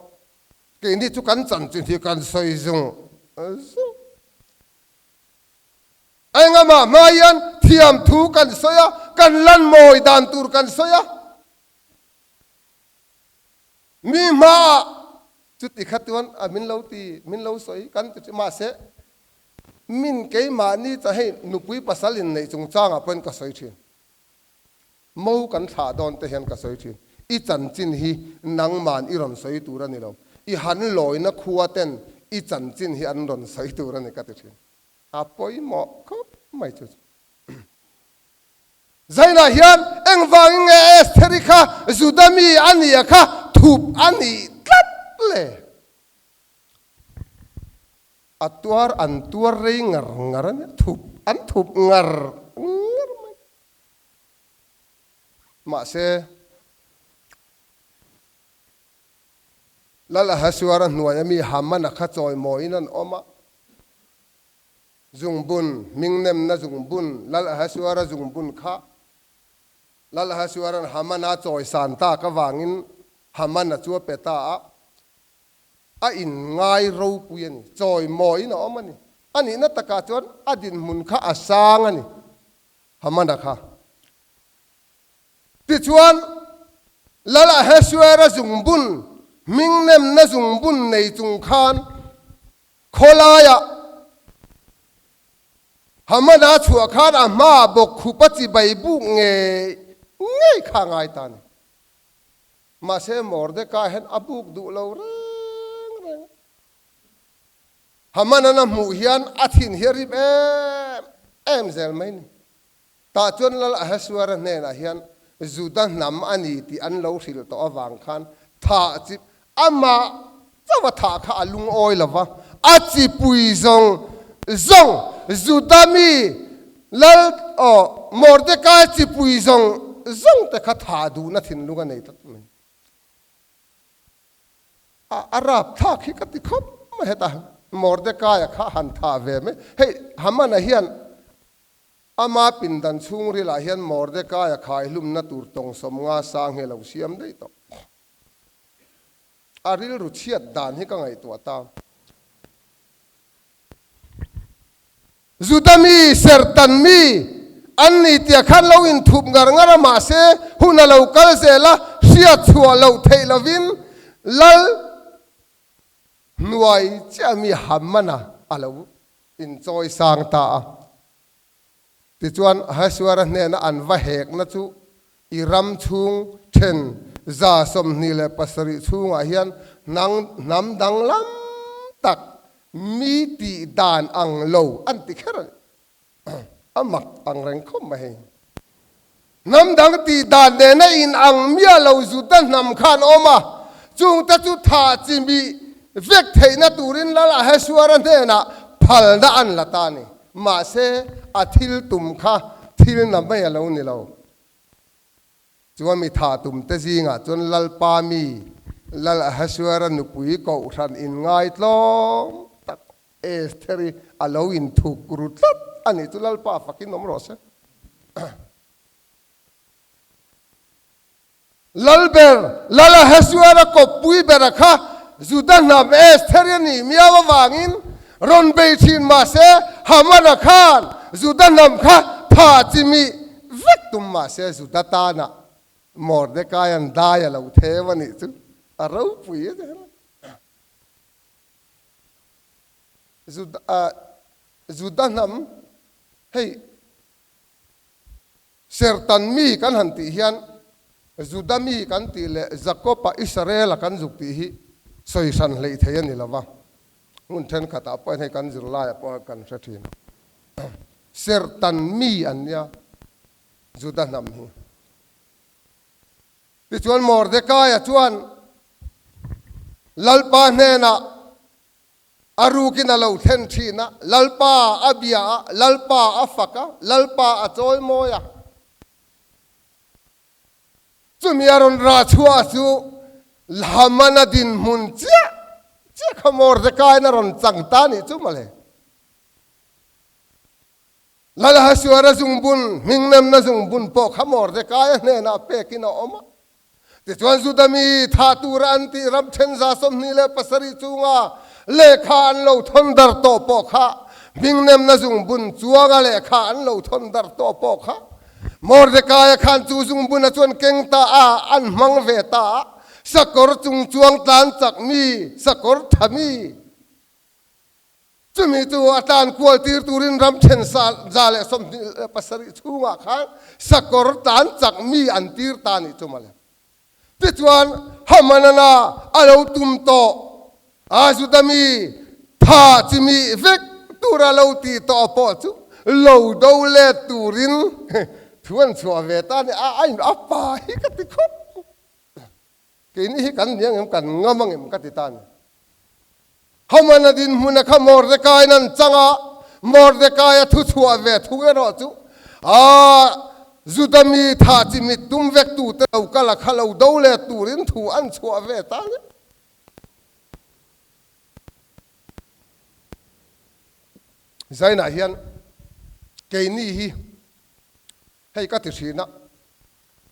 keini chu kan chanchin hi kan sawi zung zung. Engamah hma hian thiam thu kan sawi a, kan lan mawi dan tur kan sawi a. Mi hmaah chuti kha chuan a min lo ti, min lo sawi kan ti thin. Mahse, min keimahni chuan hei nupui pasal inneih chungchangah pawhin ka sawi thin. Mo kan thlah dawn te hian ka sawi thin. I chanchin hi nangman i rawn sawi tur a ni lo. I han lawina khua ten i chanchin hi an rawn sawi tur a ni ka ti thin. A pawimawh khawp mai chu chu. Zainah hian engvangin nge Estheri kha Juda mi a nia kha thup a nih tlat le? A tuar an tuar rei ngar ngar a nia, thup an thup ngar ngar mai. Mahse, Lal Ahasuera hnuaia mi Hamana kha chawimawiin an awm a. Zungbun, hmingnemna zungbun, Lal Ahasuera zungbun kha Lal Ahasuera'n Hamana chawisan tak avangin Hamana chu a pe ta a. A inngai ropui a ni, chawimawiin a awm a ni. A nihna takah chuan a dinhmun kha a sang a ni, Hamana kha. Tichuan, Lal Ahasuera zungbun, hmingnemna zungbun nei chung khan khawlaiah Hamana chhuah khan a hmaah bawkkhup a chibai buk ngei ngei kha a ngai ta a ni. Mahse, Mordekai hian a buk duh lo reng reng a. Hamanan a hmuh hian a thin hi a rip em em zel mai a ni. Tah chuan Lal Ahasuera hnenah hian Juda hnam a ni tih an lo hrilh tawh avang khan thah chi amah chauh a thah kha a lungawi lo va, a chipui zawng zawng Juda mi Lal aw Mordekai chipui zawng zawng te kha thah duhna thinlung a nei tlat mai. A a rapthlak hi ka ti khawp mai heta Mordekaia kha han thah ve mai. Hei Hamana hian. Ama pindan chhungrilah hian Mordekaia khaihlumna tur tawng 50 sang hi a lo siam daih tawh. A rilru chhiat dan hi ka ngaihtuah ta. Juda mi, Sertan mi an ni tia khan lo inthup ngar ngar a, mahse hun a lo kal zel a, hriat chhuah loh theih lovin Lal hnuai chiah mi Hamana a lo inchawi sang ta a. Tichuan, Ahasuera hnena an va hekna chu i ram chhung then 27 chhungah hian hnang hnam danglam tak mi tih dan ang lo an ti kher a ni. A mak ang reng khawp mai hei. Hnam dang tih dan nena in ang miah lo Juda hnam kha an awm a, chungte chu thah chi mi vek theihna turin Lal Ahasuera hnenah phalna an la ta a ni. Mahse, a thil tum kha thil na mai a lo ni lo. Chuan mi thah tumte zingah chuan Lalpa mi, Lal Ahasuera nupui kohhran inngaitlawm tak Estheri a lo inthuk ru tlat a nih chu Lalpa fakin awm rawh se. Lalber, Lal Ahasuera kawppui bera kha Juda hnam Estheri a nih miau avangin rawn bei thin mah se Hamana khan Juda hnam kha tha chimih vek tum mah se Juda tana Mordekaia'n dai a lo theu a nih chu a ropui a ni. Juda hnam hei Sertan mi kan han tih hian Juda mi kan tih leh Jakob-a Israel-a kan zuk tih hi sawi hran hleih thei a ni lo va. Hmun thenkhatah pawhin hei kan zirlaiah pawh kan hre thin. Sertan mi an nia Juda hnam hi. Tichuan Mordekaia chuan Lalpa hnenah a rukin a lo thlen thin a, Lalpa a bia a, Lalpa a fak a, Lalpa a chawi mawi a. Chumi a rawn rah chhuah chu Haman a dinhmun chiah chiah kha Mordekaiin a rawn chang ta nih chu mawle. Lal Ahasuera zungbun, hmingnemna zungbun pawh kha Mordekaia hnenah pekin a awm a. Tichuan Juda mi thah tura an tih ram then 27 chunga lehkha an lo thawn dar tawh pawh kha, hmingnemna zungbun chuanga lehkha an lo thawn dar tawh pawh kha Mordekaia khan chu zungbuna chuan keng ta a, an hmang ve ta a, sakawr chung chuang tlan chak mi, sakawr tha mi, Chumi chu a tlan kual tir turin ram then 127 chhungah khan sakawr tlan chak mi an tir ta nih chu mawle. Tichuan Hamanana a lo tum tawh a, Juda mi tha chimi vek tura lo ti tawh pawh chu lo do let turin thu an chhuah ve ta a ni. A pa hi ka ti khawp. Keini hi kan ni angem, kan ngam angem ka ti ta a ni. Hamana dinhmuna kha Mordekai'n an chang a, Mordekai a thu chhuah ve thung erawh chu a Juda mi thah chi mit tum vek tute lo kal a kha lo do let turin thu an chhuah ve ta a ni. Zainah hian keini hi hei ka ti thin a,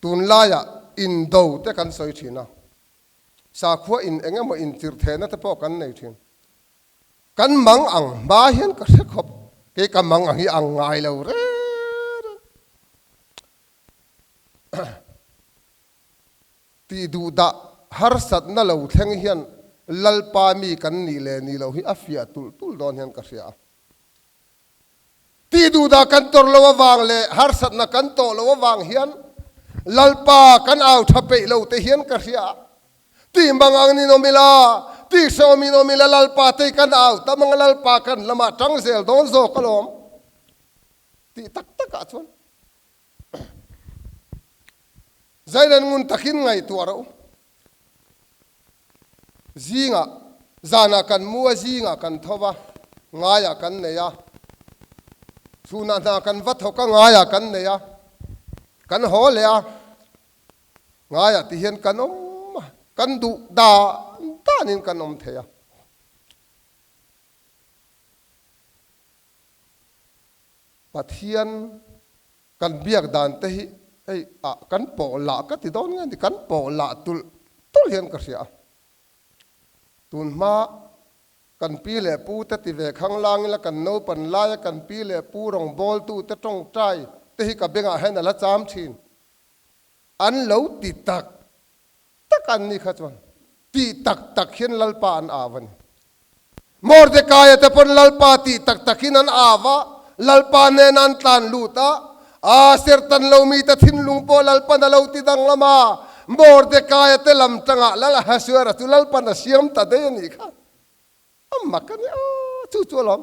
Tunlaiah indo te kan sawi thin a, sakhua in eng emaw inchirh thehna te pawh kan nei thin. Kan mang ang hma hian ka hre khawp, kei ka mang ang hi ang ngai lo reng reng. Tih duh dah harsatna lo thleng hian Lalpa mi kan nih leh nih loh hi a fiah tulh tulh dawn hian ka hria a. Tih duhdah kan tawrh lo avang leh harsatna kan tawh lo avang hian Lalpa kan au tha peih lo te hian ka hria a. Tih mang ang nin awm ila, tih hrehawm in awm ila Lalpa tei kan au tam ang a Lalpa kan lamah tang zel dawn zawk alawm tih tak takah chuan Zailan ngun takin ngaihtuah rawh u. Zingah, zanah kan mu a, zingah kan tho va, ngaiah kan nei a. Chhunah hna kan va thawk a, ngaiah kan nei a. Kan haw leh a, ngaiah ti hian kan awm a, kan duh dan danin kan awm thei a. Pathian. Kan biak dan te hi hei ah kan pawh lah ka ti dawn nge ni, kan pawh lah tulh tulh hian ka hria a. Tun hma kan pi leh pu te ti ve khang lang ila kan naupan laia kan pi leh pu rawngbawltu te tawngtai te hi ka bengah hian a la cham thin. An lo ti tak tak an ni kha chuan tih tak tak hian Lalpa an au a ni. Mordekaia te pawn Lalpa tih tak takin an au a, Lalpa hnena an tlan lut a, a sertan lomi te thinlung pawh Lalpan a lo ti danglam a, Mordekaia te lam tangah Lal Ahasuera chu Lalpan a siam ta daih a nih kha. A mak a ni a, chu chu alawm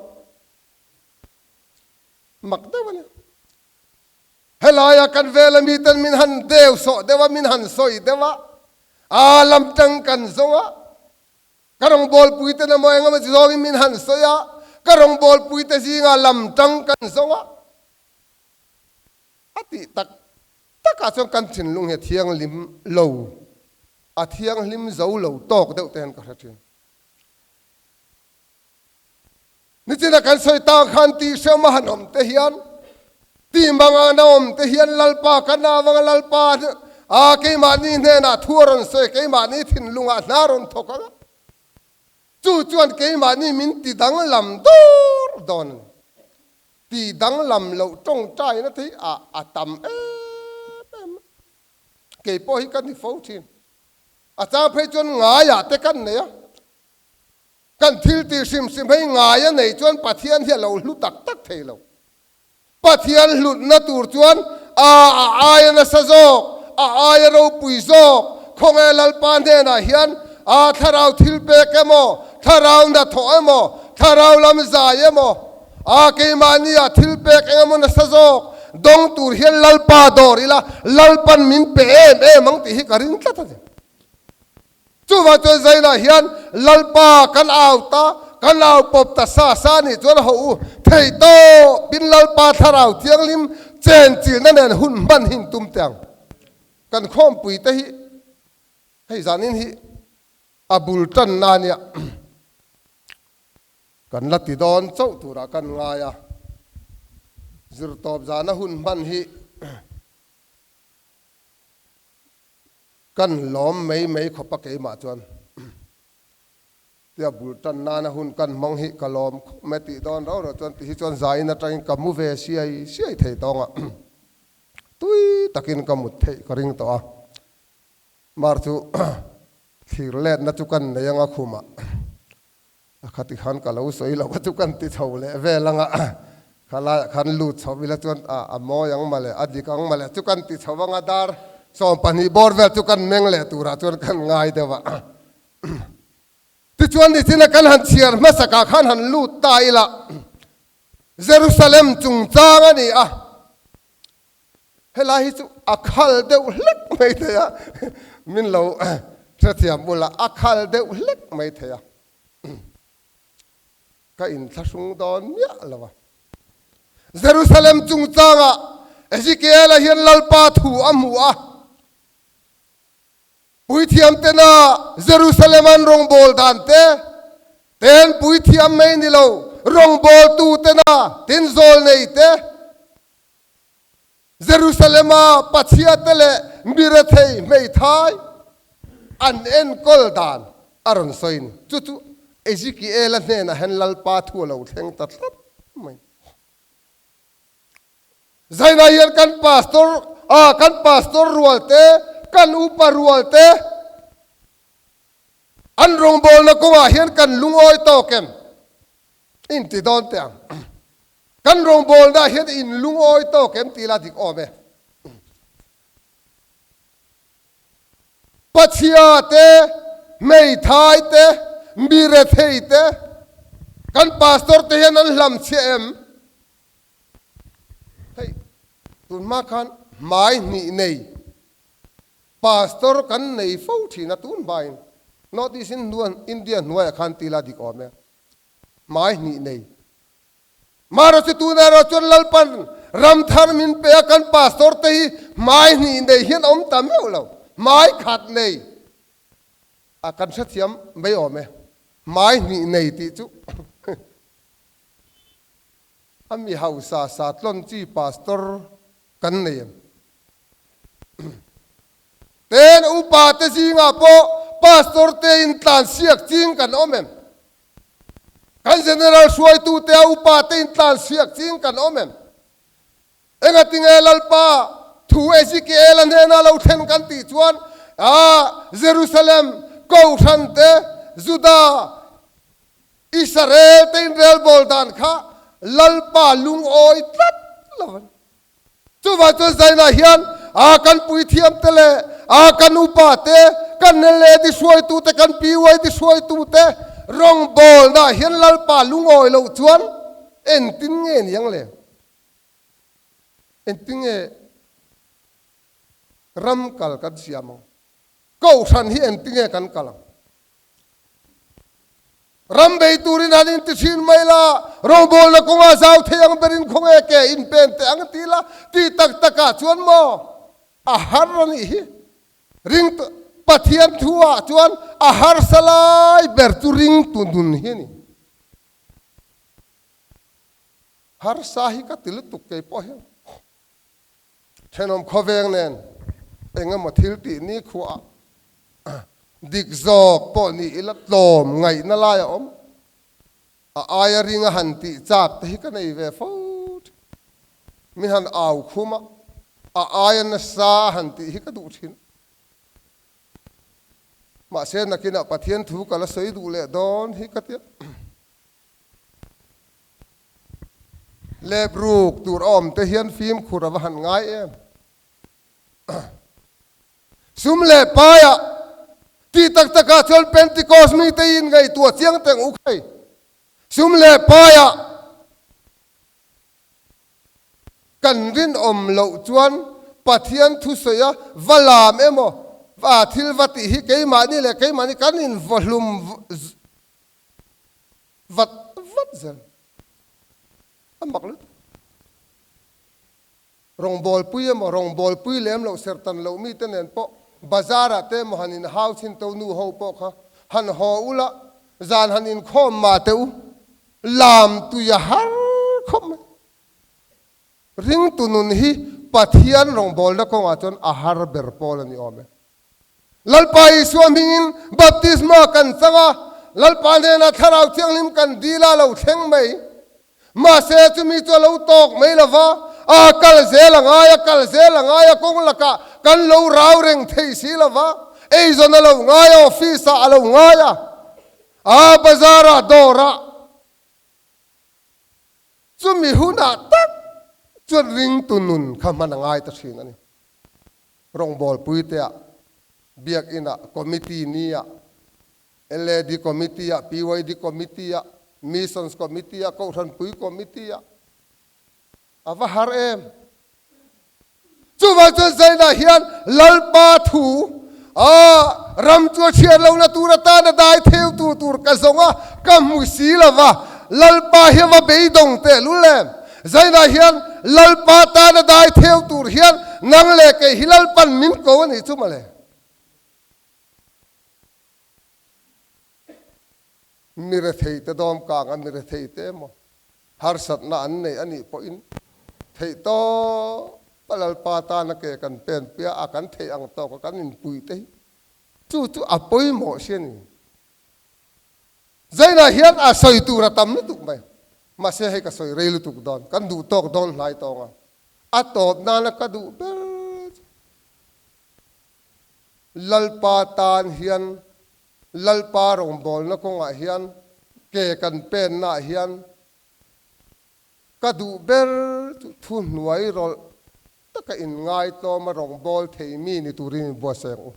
mak deuh a ni. Helaia kan vela miten min han deu sawh deuh a, min han sawi deuh a, aa lam tang kan zawng a, ka rawngbawlpui ten emaw eng emaw chi zawngin min han sawi a, ka rawngbawlpui te zingah lam tang kan zawng a, a tih tak takah chuan kan thinlung hi a thianghlim lo, a thianghlim zo lo tawk deuh te hian ka hre thin. Nichina kan sawi ta khan tih hrehawm a han awm te hian, tih mangan a awm te hian Lalpa ka na avanga Lalpa a keimahni hnenah thu a rawn sawi, keimahni thinlungah hna a rawn thawk ang a, chu chuan keimahni min ti danglam dawr dawn a ni. Ti danglam loh tawngtaina te hi a a tam em em a, kei pawh hi ka ni fo thin. A chang phei chuan ngaiah te kan nei a. Kan thil tih hrim hrim hei ngai a nei chuan Pathian hi a lo hlu tak tak thei lo. Pathian hlutna tur chuan a a aia nasa zawk, a aia ropui zawk, khawnge Lalpa hnenah hian a thlarau thil pek emaw, thlarau hnathawh emaw, thlarau lam zai emaw, a keimahni ah thil pek eng emaw nasa zawk dawng tur hian Lalpa dawr ila Lalpan min pe em em ang tih hi ka ring tlat a ni. Chuvang chuan Zainah hian Lalpa kan au ta, kan au pawp ta sa sa nih chuan ho u thei tawp in Lalpa Thlarau Thianghlim chen chilna nen hun hman hi in tum teh ang. Kan khawmpui te hi hei zanin hi a bul tanna a nia. Kan la ti dawn chauh turah kan ngai a, zirtawp zana hun hman hi Kan lawm mai mai khawp a keimah chuan tia bul tan nana hun kan hmang hi ka lawm khawp mai tih dawn rau rau chuan tihi chuan zain atangin ka mu ve siai siai thei tawng a, tui takin ka mut theih ka ring tawh a, mar chu thlir letna chu kan nei anga khumah A khati khan ka lo sawi loh a chu kan ti chho leh vel ang a, kha laiah khan lut chho ila chuan a a mawi ang mawle, a dik ang mawle chu kan ti chho ang a, dar 12 bawr vel chu kan meng leh turah chuan kan ngai deuh a. Tichuan nichina kan han chhiar hmasakah khan han lut ta ila, Jerusalem chungchang a ni a, helai hi chu a khal deuh hlek mai thei a, min lo hrethiam ula, a khal deuh hlek mai thei a. Ka inthlahrung dawn miah lo a. Jerusalem chungchangah Ezekiel-a hian Lalpa thu a hmu a. Puithiam tena Jerusalem an rawngbâwl dan te, ten puithiam mai ni lo, rawngbâwltu tena tinzawl nei te, Jerusalem-a Pathiate leh mi rethei hmeithai an enkawl dan a rawn sawi ni. Chu chu Ezekiel-a hnenah hian Lalpa thu a lo thleng ta tlat mai. Zainah hian kan pastor, ah, kan pastor rual te, kan upa rual te an rawngbawlna kawngah hian kan lungawi tawk em? Inti dawn teh ang. Kan rawngbawlna hian in lungawi tawk em tih la dik awm e. Pachhia te, hmeithai te, mi rethei te, kan pastor te hian an hlam chhiah em? Hei, tun hma khan hmai hnih nei pastor kan nei fo thin a tun hmain North East in India hnuaiah khan tih la dik awm e. Hmai hnih nei. Mara chu tun erawh chuan Lalpan ram thar min pe a, kan pastor te hi hmai hnih nei hian a awm ta meuh lo. Hmai khat nei a kan hrethiam mai awm e. Hmai hnih nei tih chu a mi hausa sa tlawn chi pastor. Kan nei em? Ten upa te zingah pawh pastor te in tlan siak ching kan awm em? Kan general hruaitu te a upa te in tlan siak ching kan awm em? Engatinge Lalpa thu Ezekiel-a hnena lo thlen kan tih chuan Jerusalem Kohhran te, Juda, Israel te inrelbawl dan kha Lalpa lungawi tlat lo a ni. Chuvang chuan zainah hian a kan puithiam te leh a kan upa te, kan LAD hruaitu te, kan PYD hruaitu te rawngbawlnaah hian Lalpa lungawi loh chuan engtin nge ni ang le? Engtin nge ram kal kan siam ang? Kohhran hi engtin nge kan kal ang? Ram bei turin han inti thin mai la, rawngbawlna kawngah zau thei ang berin khawnge ke in pen teh ang ti la, ti tak takah chuan maw a har a nih hi. Ring Pathian thu ah chuan a harsa lai ber chu ringtu nun hi a ni. Harsa hi ka ti lutuk kei pawh hian thenawm khawveng nen eng emaw thil tih ni khuah dik zawk pawh ni ila tlawm ngaihna lai a awm. A aia ringa han tih chak te hi ka nei ve fo thin. Mi han au khum a, a aia nasa a han tih hi ka duh thin. Mahse nakinah Pathian thu ka la sawi duh leh dawn hi ka tia. Lep ruk tur a awm te hian fimkhur a va han ngai em. Sum leh paiah tih tak takah chuan Pentecost mite in ngaihtuah chiang teng u khai. Sum leh paiah kan rinawm loh chuan Pathian thusawi a va lam emaw va thil va tih hi keimahni leh keimahni kan invahlum Vat vat zel a mak lutuk. Rawngbawlpui emaw rawngbawlpui lem loh sertan loh mite nen pawh bazar ah te emaw han inhau chhin to nu ho pawh kha han haw ula zan han inkhawm mah teh u lam tui a har khawp mai. Ringtu nun hi Pathian rawngbawlna kawngah chuan a har ber pawl a ni awm e. Lalpa Isua hmingin baptisma kan chang a, Lalpa hnenah Thlarau Thianghlim kan dil a lo thleng mai. Mahse, chumi chu a lo tawk mai lo va, a kal zel a ngai a, kal zel a ngai a, kawng lakah kan lo rau reng thei si lo va, eizawn a lo ngai a, office ah a lo ngai a, a bazar ah, dawr ah. Chumi hunah tak chuan ringtu nun kha hman a ngai ta thin a ni. Rawngbawlpui te ah, Biakinn ah, Committee ni ah, LAD Committee ah, PYD Committee ah, Missions Committee ah, Kohhranpui Committee ah a va har em. Chuvang chuan Zainah hian Lalpa thu a ram chu a chhiar lohna tur atan a dai theutu tur ka zawng a, ka hmu si lo va, Lalpa hi a va beidawng teh lul em? Zainah hian Lalpa tan a dai theu tur hian nang leh kei hi Lalpan min ko a nih chu mawle. Mi rethei te dawm kang a, mi rethei te emaw harsatna an nei a nih pawhin theih tawp a Lalpa tana ke kan pen piah a, kan theih ang tawka kan inpui te hi chu chu a pawimawh si a ni. Zainah hian a sawi tur a tam lutuk mai, mahse hei ka sawi rei lutuk dawn, kan duh tawk dawn hlai tawng a, a tawp nana ka duh ber chu Lalpa tan hian Lalpa rawngbawlna kawngah hian ke kan pennaah hian ka duh ber chu thuhnuai rawlh taka inngaitawma rawngbâwl thei mi ni turin inbuatsaih ang u.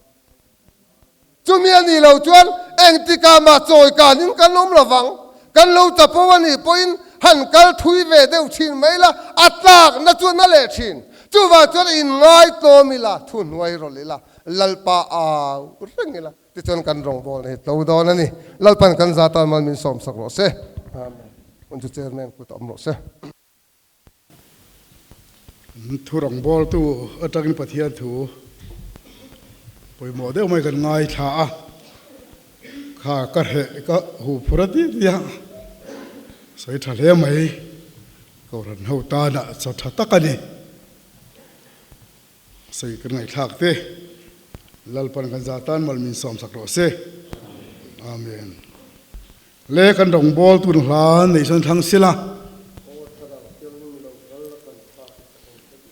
Chumi a nih loh chuan engtikah mah chawi kanin kan awm lo vang. Kan lo chapo a nih pawhin han kal thui ve deuh thin mai la, a tlakna chuan a leh thin. Chuvang chuan inngaitawm ila, thuhnuai rawlh ila, Lalpa au reng ila. Tichuan kan rawngbawlna hi tlo dawn a ni. Lalpan kan za tan mal min sawmsak rawh se. Amen. Hun chu Chairman kut a awm rawh se. Thu rawngbawltu atangin Pathian thu pawimawh deuh mai kan ngaithla a, kha ka hreh ka huh phur a ti tia sawi tha hle mai. Kohhran ho tana chaw tha tak a ni. Sawi kan ngaihthlak te Lalpan kan za tan mal min sawm sak rawh se. Amen. Le kan rawngbawl tun hla nei sawn thlang sila.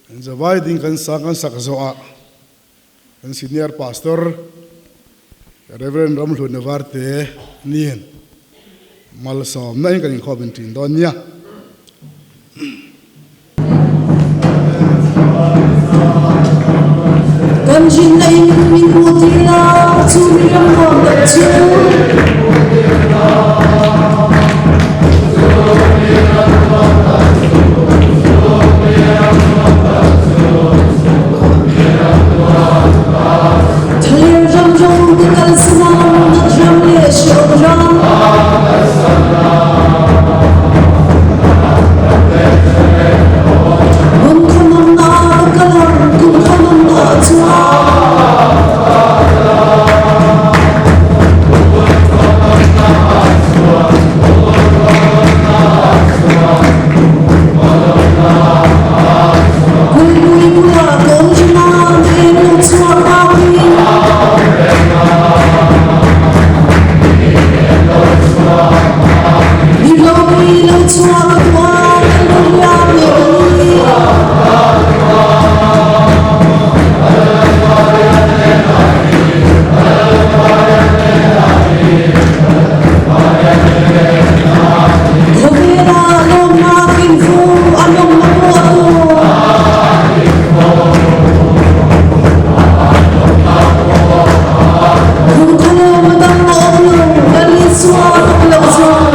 Kan zavai ding kan sang kan sak zawh ah kan senior pastor Reverend Ramhlun Varte nen malsawmna in kan inkhawm in ṭin dawn nia. Kan rinna in min hmuh tir la, chu mi ram nuam tak chu. Thaler ram rawng ka kalsan a, nat ram leh hreawm ram. Hmun khawnawmna ah ka kal ang, kum khawnawmna ah chuan. Kulhpui bulah ka awm reng a, eng lo chhuak nghakin. Mi ropui lo chhuak a duh a, kan lo hliam leh ka ni. Khawvela lawmna kin fu a lawmna pawh a tawp. Kumkhalawm a dang a awm lo, Lal Isua fak loh zawng.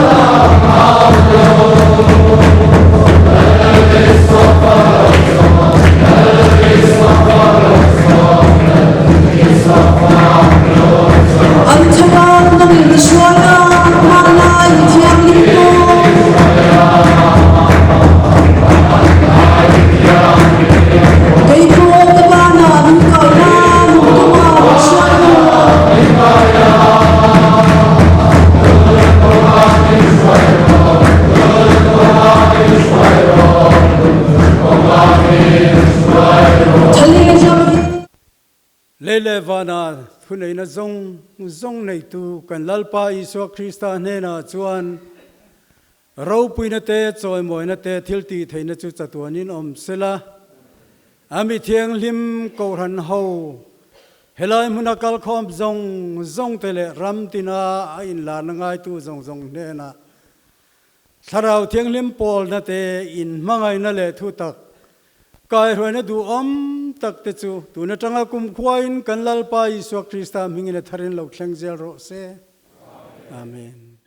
An thlarau nangin i hruai a, hmanlai i thianghlim pawh. Kei pawh ka banah min kai la, nung kawngah min hruai rawh. Thaleng ram hi. Lei leh vana thuneihna zawng zawng neitu kan Lalpa Isua Krista hnenah chuan ropuina te, chawimawina te, thil tih theihna chu chatuanin awm sela. A mi thianghlim Kohhran ho helai hmuna kalkhawm zawng zawng te leh ram tina a inlarna ngaitu zawng zawng hnenah Thlarau Thianghlim pawlna te, inhmangaihna leh thutak Kaihruaina duhawm tak te chu tun atanga kumkhuain kan Lalpa Isua Krista hmingin a tharin lo thleng zel rawh se. Amen.